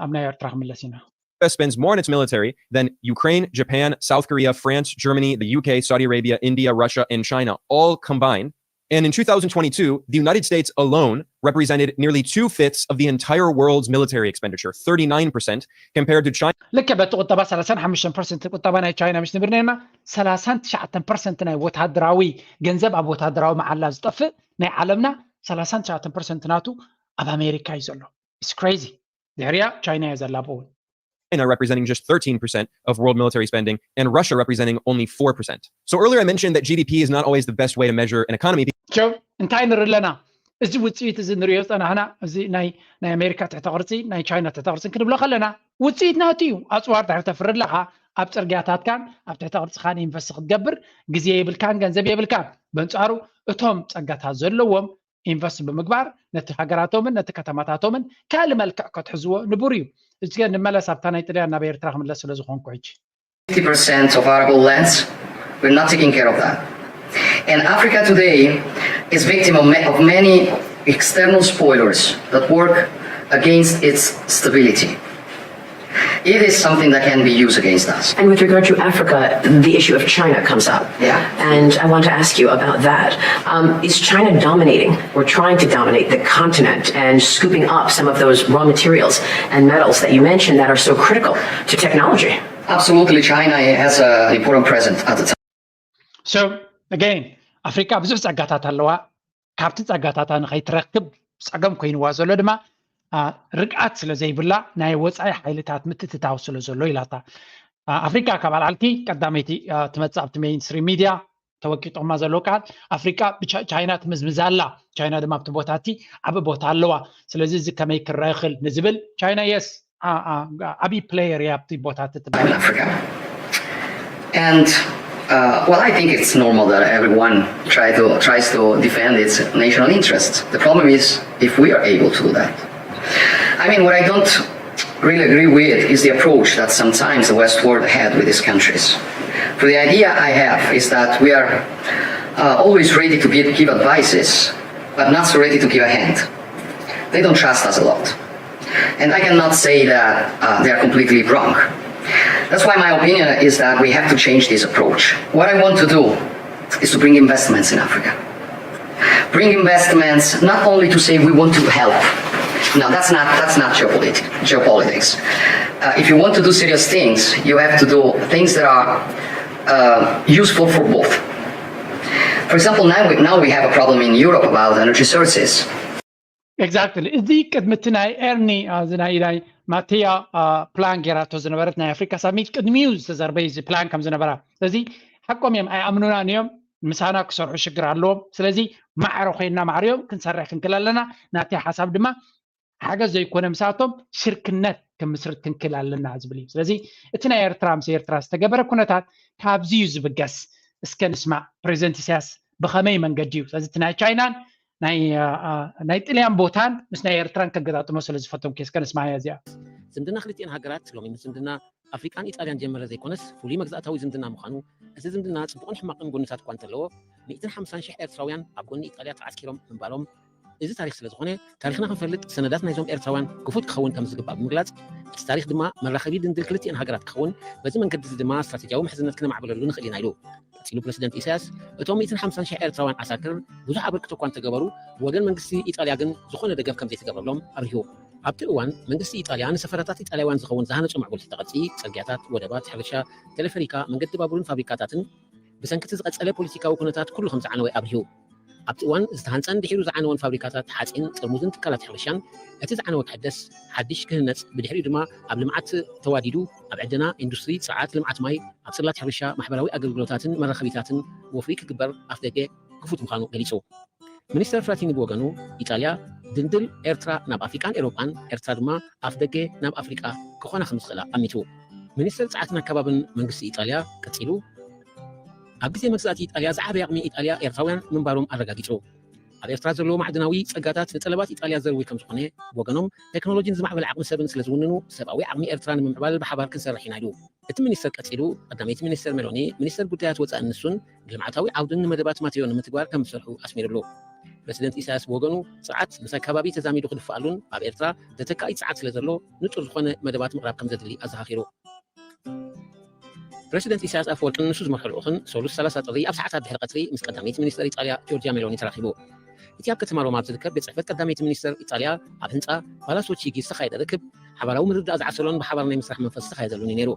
ኣብ ናይ ኤርትራ ክምለስ ኢና። U S spends more on its military than Ukraine, Japan, South Korea, France, Germany, the U K, Saudi Arabia, India, Russia, and China, all combined. And in two thousand twenty-two, the United States alone represented nearly two fifths of the entire world's military expenditure, thirty-nine percent, compared to China. ልክ በቲ ቁጠባ ሰላሳን ሓሙሽተን ፐርሰንት ቁጠባ ናይ ቻይና ምስ ንብል ነርና፣ ሰላሳን ትሽዓተን ፐርሰንት ናይ ወታደራዊ ገንዘብ ኣብ ወታደራዊ መዓላ ዝጠፍእ ናይ ዓለምና ሰላሳን ትሽዓተን ፐርሰንት ናቱ ኣብ ኣሜሪካ እዩ ዘሎ። It's crazy። ድሕሪያ ቻይና እያ ዘላ ብእውን። China representing just thirteen percent of world military spending and Russia representing only four percent. So earlier I mentioned that G D P is not always the best way to measure an economy. ቸው እንታይ ንርኢ ኣለና? እዚ ውፅኢት እዚ ንሪኦ ዝፀናሕና እዚ ናይ ናይ ኣሜሪካ ትሕተ ቅርፂ ናይ ቻይና ትሕተ ቅርፂ ክንብሎ ከለና ውፅኢት ናቱ እዩ። ኣፅዋር ድሕሪ ተፍሪ ኣለኻ ኣብ ፅርግያታትካን ኣብ ትሕተ ቅርፅኻን ኢንቨስት ክትገብር ግዜ የብልካን ገንዘብ የብልካን። በንፃሩ እቶም ፀጋታት ዘለዎም ኢንቨስት ብምግባር ነቲ ሃገራቶምን ነቲ ከተማታቶምን ካልእ መልክዕ ከትሕዝዎ ንቡር እዩ። እዚ ንመለስ ኣብታ ናይ ጥልያን ናብ ኤርትራ ክምለስ ስለ ዝኾንኩ ሕጂ fifty percent of arable lands, we're not taking care of that. And Africa today is victim of, ma- of many external spoilers that work against its stability. It is something that can be used against us. And with regard to Africa, the issue of China comes up. Yeah. And I want to ask you about that. Um, is China dominating or trying to dominate the continent and scooping up some of those raw materials and metals that you mentioned that are so critical to technology? Absolutely, China has an important presence at the time. So again ኣፍሪካ ብዙሕ ፀጋታት ኣለዋ። ካብቲ ፀጋታታ ንኸይትረክብ ፀገም ኮይንዋ ዘሎ ድማ ርግኣት ስለ ዘይብላ ናይ ወፃኢ ሓይልታት ምትእትታው ስለ ዘሎ ኢላታ። ኣፍሪካ ካብ ኣልዓልቲ ቀዳመይቲ ትመፅእ ኣብቲ ሜይንስትሪም ሚድያ ተወቂጦማ ዘሎ ቃል ኣፍሪካ ብቻይና ትምዝምዛ ኣላ። ቻይና ድማ ኣብቲ ቦታ እቲ ዓብ ቦታ ኣለዋ። ስለዚ እዚ ከመይ ክረአ ይኽእል ንዝብል ቻይና የስ ዓብይ ፕሌየር እያ ኣብቲ ቦታ ትትበል። Africa. And uh, well, I think it's normal that everyone try to, tries to defend its national interests. The problem is if we are able to do that. I mean, what I don't really agree with is the approach that sometimes the West world had with these countries. For the idea I have is that we are uh, always ready to give, give advices, but not so ready to give a hand. They don't trust us a lot. And I cannot say that uh, they are completely wrong. That's why my opinion is that we have to change this approach. What I want to do is to bring investments in Africa. Bring investments not only to say we want to help. No, that's not that's not geopolitics. Geopolitics. Uh, if you want to do serious things, you have to do things that are uh, useful for both. For example, now we, now we have a problem in Europe about energy services. Exactly። እዚ ቅድሚ እቲ ናይ ኤርኒ፣ አ፣ እዚ ናይ፣ ናይ ማቴያ፣ አ፣ ፕላን ጌራቶ ዝነበረት ናይ ኣፍሪካ ሳሚት ቅድሚኡ ዝተዘርበ እዩ እዚ ፕላን ከም ዝነበራ። ስለዚ ሓቆም እዮም፣ ኣይኣምኑናን እዮም፣ ምሳና ክሰርሑ ሽግር ኣለዎም። ስለዚ ማዕረ ኮይንና ማዕሪኦም ክንሰርሕ ክንክል ኣለና። ናተይ ሓሳብ ድማ ሓገዝ ዘይኮነ ምሳቶም ሽርክነት ክምስርት ክንክል ኣለና ዝብል እዩ። ስለዚ እቲ ናይ ኤርትራ ምስ ኤርትራ ዝተገበረ ኩነታት ካብዚ እዩ ዝብገስ። እስከ ንስማዕ፣ ፕሬዚደንት ኢሳያስ ብኸመይ መንገዲ እዩ? ስለዚ እቲ ናይ ቻይናን ናይ፣ አ፣ አ፣ ናይ ጥልያን ቦታን ምስ ናይ ኤርትራን ከገጣጥሞ ስለ ዝፈተንኩ እስከ ንስማዕ እያ እዚኣ። ዝምድና ክልቲኤን ሃገራት ሎሚ ምስ ዝምድና ኣፍሪቃን ኢጣልያን ጀመረ ዘይኮነስ ፍሉይ መግዛእታዊ ዝምድና ምዃኑ፣ እቲ ዝምድና ጽቡቕን ሕማቕን ጎንታት እኳ እንተለዎ፣ ሚእትን ሓምሳን ሽሕ ኤርትራውያን ኣብ ጎኒ ኢጣልያ ተዓስኪሮም ምንባሮም፣ እዚ ታሪኽ ስለ ዝኾነ፣ ታሪኽና ክንፈልጥ ሰነዳት ናይዞም ኤርትራውያን ክፉት ክኸውን ከም ዝግባእ ብምግላጽ፣ እቲ ታሪኽ ድማ መራኸቢ ድንድል ክልቲኤን ሃገራት ክኸውን፣ በዚ መንገዲ እዚ ድማ ስትራቴጂያዊ ምሕዝነት ክነማዕብለሉ ንኽእል ኢና ኢሉ። ቀጺሉ ፕረሲደንት ኢሳያስ፣ እቶም ሚእትን ሓምሳን ሽሕ ኤርትራውያን ዓሳክር ብዙሕ ኣበርክቶ እኳ እንተገበሩ፣ ብወገን መንግስቲ ኢጣልያ ግን ዝኾነ ደገፍ ከም ዘይተገበረሎም ኣብሪሁ። ኣብቲ እዋን መንግስቲ ኢጣልያ ንሰፈራታት ኢጣልያውያን ዝኸውን ዝሃነጾ ምዕቡል ትሕተ ቅርጺ፣ ጽርግያታት፣ ወደባት፣ ሕርሻ፣ ቴሌፈሪካ፣ መንገዲ ባቡርን ፋብሪካታትን ብሰንኪ እቲ ዝቐጸለ ፖለቲካዊ ኩነታት ኩሉ ከም ዝዓነወ ኣብሪሁ። ኣብቲ እዋን ዝተሃንጸን ድሒሩ ዝዓነወን ፋብሪካታት ሓጺን፣ ጥርሙዝን ትካላት ሕርሻን እቲ ዝዓነወ ክሕደስ፣ ሓድሽ ክህነጽ፣ ብድሕሪኡ ድማ ኣብ ልምዓት ተዋዲዱ ኣብ ዕደና ኢንዱስትሪ፣ ጽርዓት፣ ልምዓት ማይ፣ ኣብ ጽላት ሕርሻ፣ ማሕበራዊ ኣገልግሎታትን መራኸቢታትን ወፍሪ ክግበር ኣፍደገ ክፉት ምዃኑ ገሊጹ። ሚኒስተር ፍራቲኒ ብወገኑ፣ ኢጣልያ ድልድል ኤርትራ ናብ ኣፍሪቃን ኤውሮጳን፣ ኤርትራ ድማ ኣፍደገ ናብ ኣፍሪቃ ክኾና ከም ዝኽእላ ኣሚቱ። ሚኒስተር ጽዓትን ኣከባብን መንግስቲ ኢጣልያ ቀጺሉ፣ ኣብ ግዜ መግዛእቲ ኢጣልያ ዝዓበየ ዓቕሚ ኢጣልያ ኤርትራውያን ምንባሮም ኣረጋጊጹ። ኣብ ኤርትራ ዘለዉ ማዕድናዊ ጸጋታት ንጠለባት ኢጣልያ ዘርዊ ከም ዝኾነ ብወገኖም፣ ቴክኖሎጂን ዝማዕበለ ዓቕሚ ሰብን ስለ ዝውንኑ፣ ሰብኣዊ ዓቕሚ ኤርትራ ንምምዕባል ብሓባር ክንሰርሕ ኢና ኢሉ። እቲ ሚኒስተር ቀጺሉ፣ ቀዳመይቲ ሚኒስተር ሜሎኒ፣ ሚኒስተር ጉዳያት ወጻእን ንሱን ንልምዓታዊ ዓውድን ንመደባት ማቴዮ ንምትግባር ከም ዝሰርሑ ኣስሚሩሉ። ፕረሲደንት ኢሳያስ ብወገኑ፣ ጽርዓት ምስ ኣከባቢ ተዛሚዱ ክድፈኣሉን ኣብ ኤርትራ ተተካኢ ጽዓት ስለ ዘሎ ንጹር ዝኾነ መደባት ምቕራብ ከም ዘድሊ ኣዘኻኺሩ። ፕረሲደንት ኢሳያስ ኣፈወርቅን ንሱ ዝመርሖ ልኡኽን ሰሉስ ሰላሳ ጥሪ ኣብ ሰዓታት ድሕሪ ቀትሪ ምስ ቀዳመይቲ ሚኒስተር ኢጣልያ ጆርጅያ ሜሎኒ ተራኺቡ። እቲ ኣብ ከተማ ሮማ ኣብ ዝርከብ ቤት ጽሕፈት ቀዳመይቲ ሚኒስተር ኢጣልያ ኣብ ህንጻ ፓላሶ ቺጊ ዝተኻየደ ርክብ ሓባራዊ ምርድዳእ ዝዓሰሎን ብሓባር ናይ ምስራሕ መንፈስ ዝተኻየደሉን እዩ ነይሩ።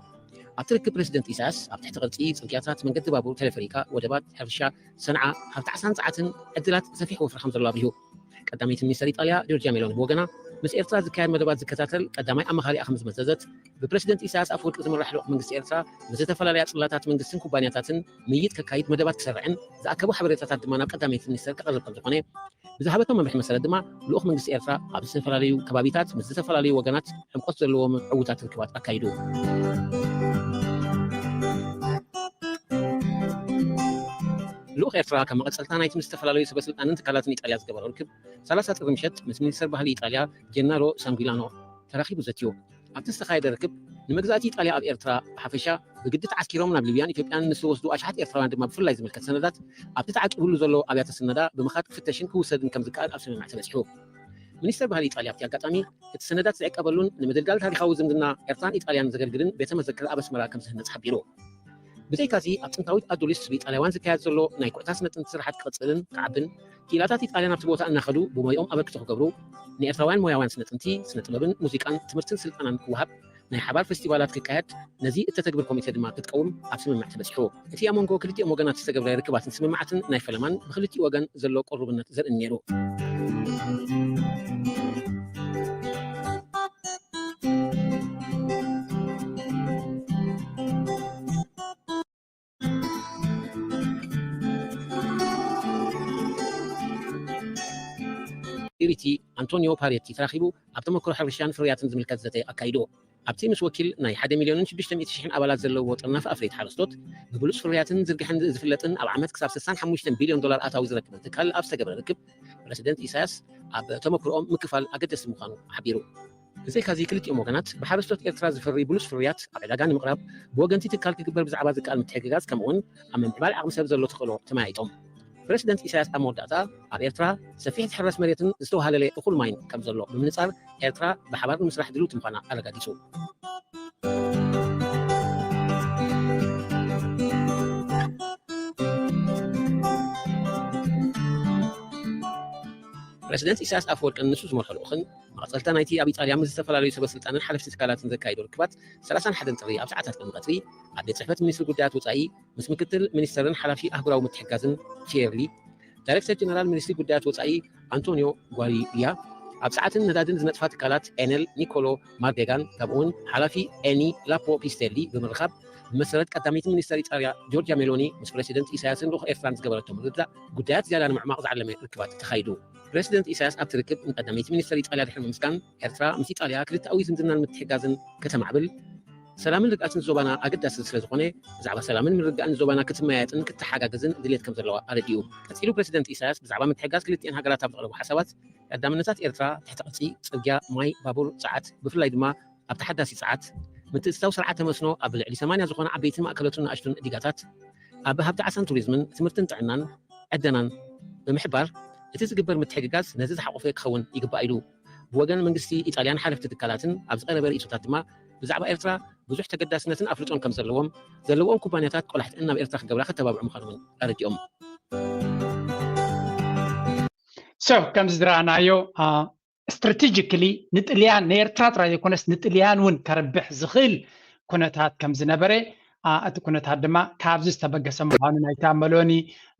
ኣብቲ ርክብ ፕረሲደንት ኢሳያስ ኣብ ትሕቲ ቅርጺ፣ ጽርግያታት፣ መንገዲ ባቡር፣ ቴሌፈሪካ፣ ወደባት፣ ሕርሻ፣ ሰንዓ፣ ሃብቲ ዓሳን ጸዓትን ዕድላት ሰፊሕ ወፍሪ ከም ዘሎ ኣብሪሁ። ቀዳመይቲ ሚኒስተር ኢጣልያ ጆርጅያ ሜሎኒ ብወገና፣ ምስ ኤርትራ ዝካየድ መደባት ዝከታተል ቀዳማይ ኣማኻሪኣ ከም ዝመዘዘት፣ ብፕረሲደንት ኢሳያስ ኣፈወርቂ ዝምራሕ ልኡኽ መንግስቲ ኤርትራ ምስ ዝተፈላለያ ጽላታት መንግስትን ኩባንያታትን ምይይጥ ከካይድ መደባት ክሰርዕን ዝኣከቦ ሓበሬታታት ድማ ናብ ቀዳመይቲ ሚኒስተር ከቕርብ ከም ዝኾነ ብዝሃበቶ መምርሒ መሰረት ድማ ልኡኽ መንግስቲ ኤርትራ ኣብ ዝተፈላለዩ ከባቢታት ምስ ዝተፈላለዩ ወገናት ዕምቆት ዘለዎም ዕዉታት ርክባት ኣካይዱ። ልኡኽ ኤርትራ ከም መቐጸልታ ናይቲ ምስ ዝተፈላለዩ ሰበስልጣንን ትካላትን ኢጣልያ ዝገበሮ ርክብ፣ ሰላሳ ጥሪ ምሸት ምስ ሚኒስተር ባህሊ ኢጣልያ ጀናሮ ሳንጉላኖ ተራኺቡ ዘትዩ። ኣብቲ ዝተኻየደ ርክብ፣ ንመግዛእቲ ኢጣልያ ኣብ ኤርትራ ብሓፈሻ፣ ብግዲ ተዓስኪሮም ናብ ሊብያን ኢትዮጵያን ንዝተወስዱ ኣሽሓት ኤርትራውያን ድማ ብፍላይ ዝምልከት ሰነዳት ኣብቲ ተዓቂቡሉ ዘሎ ኣብያተ ስነዳ ብምኻድ ክፍተሽን ክውሰድን ከም ዝከኣል ኣብ ስምምዕ ተበጺሑ። ሚኒስተር ባህሊ ኢጣልያ ኣብቲ ኣጋጣሚ፣ እቲ ሰነዳት ዝዕቀበሉን ንምድልዳል ታሪኻዊ ዝምድና ኤርትራን ኢጣልያን ዘገልግልን ቤተ መዘክር ኣብ ኣስመራ ከም ዝህነጽ ሓቢሩ። ብዘይካዚ፣ ኣብ ጥንታዊት ኣዱሊስ ብኢጣልያውያን ዝካየድ ዘሎ ናይ ኩዕታ ስነ ጥንቲ ስራሓት ክቕጽልን ክዓብን፣ ክኢላታት ኢጣልያን ኣብቲ ቦታ እናኸዱ ብሞይኦም ኣበርክቶ ክገብሩ፣ ንኤርትራውያን ሞያውያን ስነ ጥንቲ፣ ስነ ጥበብን ሙዚቃን ትምህርትን ስልጠናን ክወሃብ፣ ናይ ሓባር ፌስቲቫላት ክካየድ፣ ነዚ እተተግብር ኮሚቴ ድማ ክትቀውም ኣብ ስምምዕ ተበጺሑ። እቲ ኣብ መንጎ ክልቲኦም ወገናት ዝተገብረ ርክባትን ስምምዓትን ናይ ፈለማን ብክልቲኡ ወገን ዘሎ ቅሩብነት ዘርኢ ነይሩ። ኢሪቲ ኣንቶኒዮ ፓሬቲ ተራኺቡ ኣብ ተመክሮ ሕርሻን ፍርያትን ዝምልከት ዘተ ኣካይዱ። ኣብቲ ምስ ወኪል ናይ ሓደ ሚልዮንን ሽዱሽተ ሚእቲ ሽሕን ኣባላት ዘለዎ ጥርናፈ ኣፍሪት ሓረስቶት፣ ብብሉጽ ፍርያትን ዝርግሐን ዝፍለጥን ኣብ ዓመት ክሳብ ስሳን ሓሙሽተን ቢልዮን ዶላር ኣታዊ ዝረክብን ትካል ኣብ ዝተገብረ ርክብ፣ ፕረሲደንት ኢሳያስ ኣብ ተመክሮኦም ምክፋል ኣገደስቲ ምዃኑ ሓቢሩ። ብዘይካዚ ክልቲኦም ወገናት ብሓረስቶት ኤርትራ ዝፍሪ ብሉጽ ፍርያት ኣብ ዕዳጋ ንምቕራብ ብወገንቲ ትካል ክግበር ብዛዕባ ዝከኣል ምትሕግጋዝ ከምኡውን ኣብ ምምዕባል ዓቕሚ ሰብ ዘሎ ተኽእሎ ተመያይጦም። ፕረሲደንት ኢሳያስ ኣብ መወዳእታ ኣብ ኤርትራ ሰፊሕ ዝሕረስ መሬትን ዝተዋሃለለ እኹል ማይን ከም ዘሎ ብምንጻር ኤርትራ ብሓባር ንምስራሕ ድልውቲ ምዃና ኣረጋጊጹ። ፕረሲደንት ኢሳያስ ኣፈወርቅን ንሱ ዝመርሖ ልኡኽን መቐጸልታ ናይቲ ኣብ ኢጣልያ ምስ ዝተፈላለዩ ሰበ ስልጣንን ሓለፍቲ ትካላትን ዘካየዶ ርክባት ሰላሳን ሓደን ጥሪ ኣብ ሰዓታት ቅድሚ ቀትሪ ኣብ ቤት ጽሕፈት ሚኒስትሪ ጉዳያት ወጻኢ ምስ ምክትል ሚኒስተርን ሓላፊ ኣህጉራዊ ምትሕግጋዝን ቲየርሊ፣ ዳይሬክተር ጀነራል ሚኒስትሪ ጉዳያት ወጻኢ ኣንቶኒዮ ጓሪያ፣ ኣብ ጸዓትን ነዳድን ዝነጥፋ ትካላት ኤነል ኒኮሎ ማርዴጋን ከምኡውን ሓላፊ ኤኒ ላፖ ፒስቴሊ ብምርኻብ ብመሰረት ቀዳመይቲ ሚኒስተር ኢጣልያ ጆርጃ ሜሎኒ ምስ ፕረሲደንት ኢሳያስን ልኡኽ ኤርትራን ዝገበረቶ ምርድዳእ ጉዳያት ዝያዳ ንምዕማቕ ዝዓለመ ርክባት ተኻይዱ። ፕረሲደንት ኢሳያስ ኣብቲ ርክብ ንቀዳመይቲ ሚኒስተር ኢጣልያ ድሕሪ ምምስጋን ኤርትራ ምስ ኢጣልያ ክልተኣዊ ዝምድናን ምትሕጋዝን ከተማዕብል ሰላምን ርግኣትን ዞባና ኣገዳሲ ስለ ዝኾነ ብዛዕባ ሰላምን ምርግጋእን ዞባና ክትመያየጥን ክትተሓጋገዝን ድሌት ከም ዘለዋ ኣረዲኡ። ቀጺሉ ፕረሲደንት ኢሳያስ ብዛዕባ ምትሕጋዝ ክልቲኤን ሃገራት ኣብ ዘቕረቦ ሓሳባት ቀዳምነታት ኤርትራ ትሕቲ ቅርጺ፣ ጽርግያ፣ ማይ፣ ባቡር፣ ጸዓት፣ ብፍላይ ድማ ኣብ ተሓዳሲ ጸዓት፣ ምትእትታው ስርዓተ መስኖ ኣብ ልዕሊ ሰማንያ ዝኾና ዓበይትን ማእከሎትን ንኣሽቱን ዕዲጋታት፣ ኣብ ሃብቲ ዓሳን ቱሪዝምን ትምህርትን ጥዕናን ዕደናን ብምሕባር እቲ ዝግበር ምትሕግጋዝ ነዚ ዝሓቆፈ ክኸውን ይግባእ ኢሉ። ብወገን መንግስቲ ኢጣልያን ሓለፍቲ ትካላትን ኣብ ዝቐረበ ርእይቶታት ድማ ብዛዕባ ኤርትራ ብዙሕ ተገዳስነትን ኣፍልጦን ከም ዘለዎም ዘለዎም ኩባንያታት ቆላሕትአን ናብ ኤርትራ ክገብራ ከተባብዑ ምዃኖምን ኣረዲኦም። ሰብ ከም ዝረኣናዮ ስትራቴጂካሊ ንጥልያን ንኤርትራ ጥራይ ዘይኮነስ ንጥልያን እውን ከርብሕ ዝኽእል ኩነታት ከም ዝነበረ እቲ ኩነታት ድማ ካብዚ ዝተበገሰ ምዃኑ ናይታ መሎኒ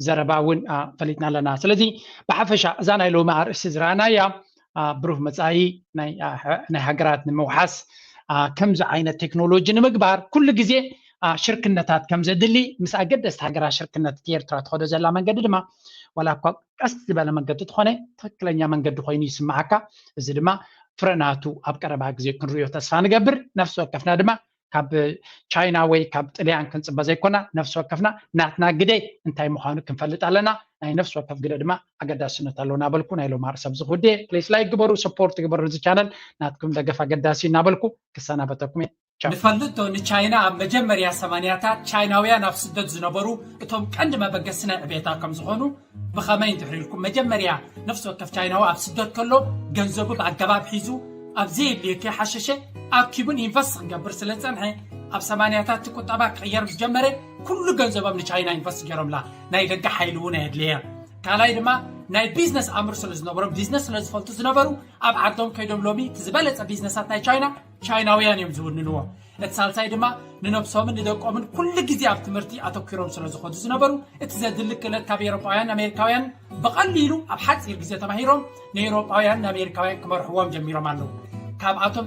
ዘረባ እውን ፈሊጥና ኣለና። ስለዚ ብሓፈሻ እዛ ናይ ሎሚ ኣርእስቲ ዝረኣናያ ብሩህ መፃኢ ናይ ሃገራት ንምውሓስ ከምዚ ዓይነት ቴክኖሎጂ ንምግባር ኩሉ ግዜ ሽርክነታት ከም ዘድሊ ምስ ኣገደስቲ ሃገራት ሽርክነት እቲ ኤርትራ ትኸዶ ዘላ መንገዲ ድማ ዋላ እኳ ቀስ ዝበለ መንገዲ ትኾነ ትክክለኛ መንገዲ ኮይኑ ይስምዓካ። እዚ ድማ ፍረናቱ ኣብ ቀረባ ግዜ ክንሪዮ ተስፋ ንገብር። ነፍሲ ወከፍና ድማ ካብ ቻይና ወይ ካብ ጥልያን ክንፅበ ዘይኮና ነፍሲ ወከፍና ናትና ግደ እንታይ ምዃኑ ክንፈልጥ ኣለና። ናይ ነፍሲ ወከፍ ግደ ድማ ኣገዳስነት ኣለዎ እናበልኩ ናይ ሎማ ርእሰብ ዝኹዴ ፕሌስ ላይክ ግበሩ፣ ሰፖርት ግበሩ እዚ ቻነል ናትኩም ደገፍ ኣገዳሲ እናበልኩ ክሰናበተኩም እየ። ንፈልጦ ንቻይና ኣብ መጀመርያ ሰማንያታት ቻይናውያን ኣብ ስደት ዝነበሩ እቶም ቀንዲ መበገሲ ናይ ዕቤታ ከም ዝኾኑ ብኸመይ እንድሕር ኢልኩም መጀመርያ ነፍሲ ወከፍ ቻይናዊ ኣብ ስደት ከሎ ገንዘቡ ብኣገባብ ሒዙ ኣብ ዘየድልዮ ከይሓሸሸ ኣኪቡን ኢንቨስት ክገብር ስለ ዝጸንሐ ኣብ ሰማንያታት እቲ ቁጠባ ክቕየር ምስ ጀመረ ኩሉ ገንዘቦም ንቻይና ኢንቨስት ገይሮምላ ናይ ደገ ሓይሊ እውን ኣየድለየ ካልኣይ ድማ ናይ ቢዝነስ ኣምር ስለ ዝነበሮም ቢዝነስ ስለ ዝፈልጡ ዝነበሩ ኣብ ዓዶም ከይዶም ሎሚ እቲ ዝበለፀ ቢዝነሳት ናይ ቻይና ቻይናውያን እዮም ዝውንንዎ። እቲ ሳልሳይ ድማ ንነብሶምን ንደቆምን ኩሉ ግዜ ኣብ ትምህርቲ ኣተኲሮም ስለ ዝኾዱ ዝነበሩ እቲ ዘድሊ ክእለት ካብ ኤውሮጳውያን ኣሜሪካውያን ብቐሊሉ ኣብ ሓፂር ግዜ ተማሂሮም ንኤውሮጳውያን ንኣሜሪካውያን ክመርሕዎም ጀሚሮም ኣለዉ። ካብኣቶም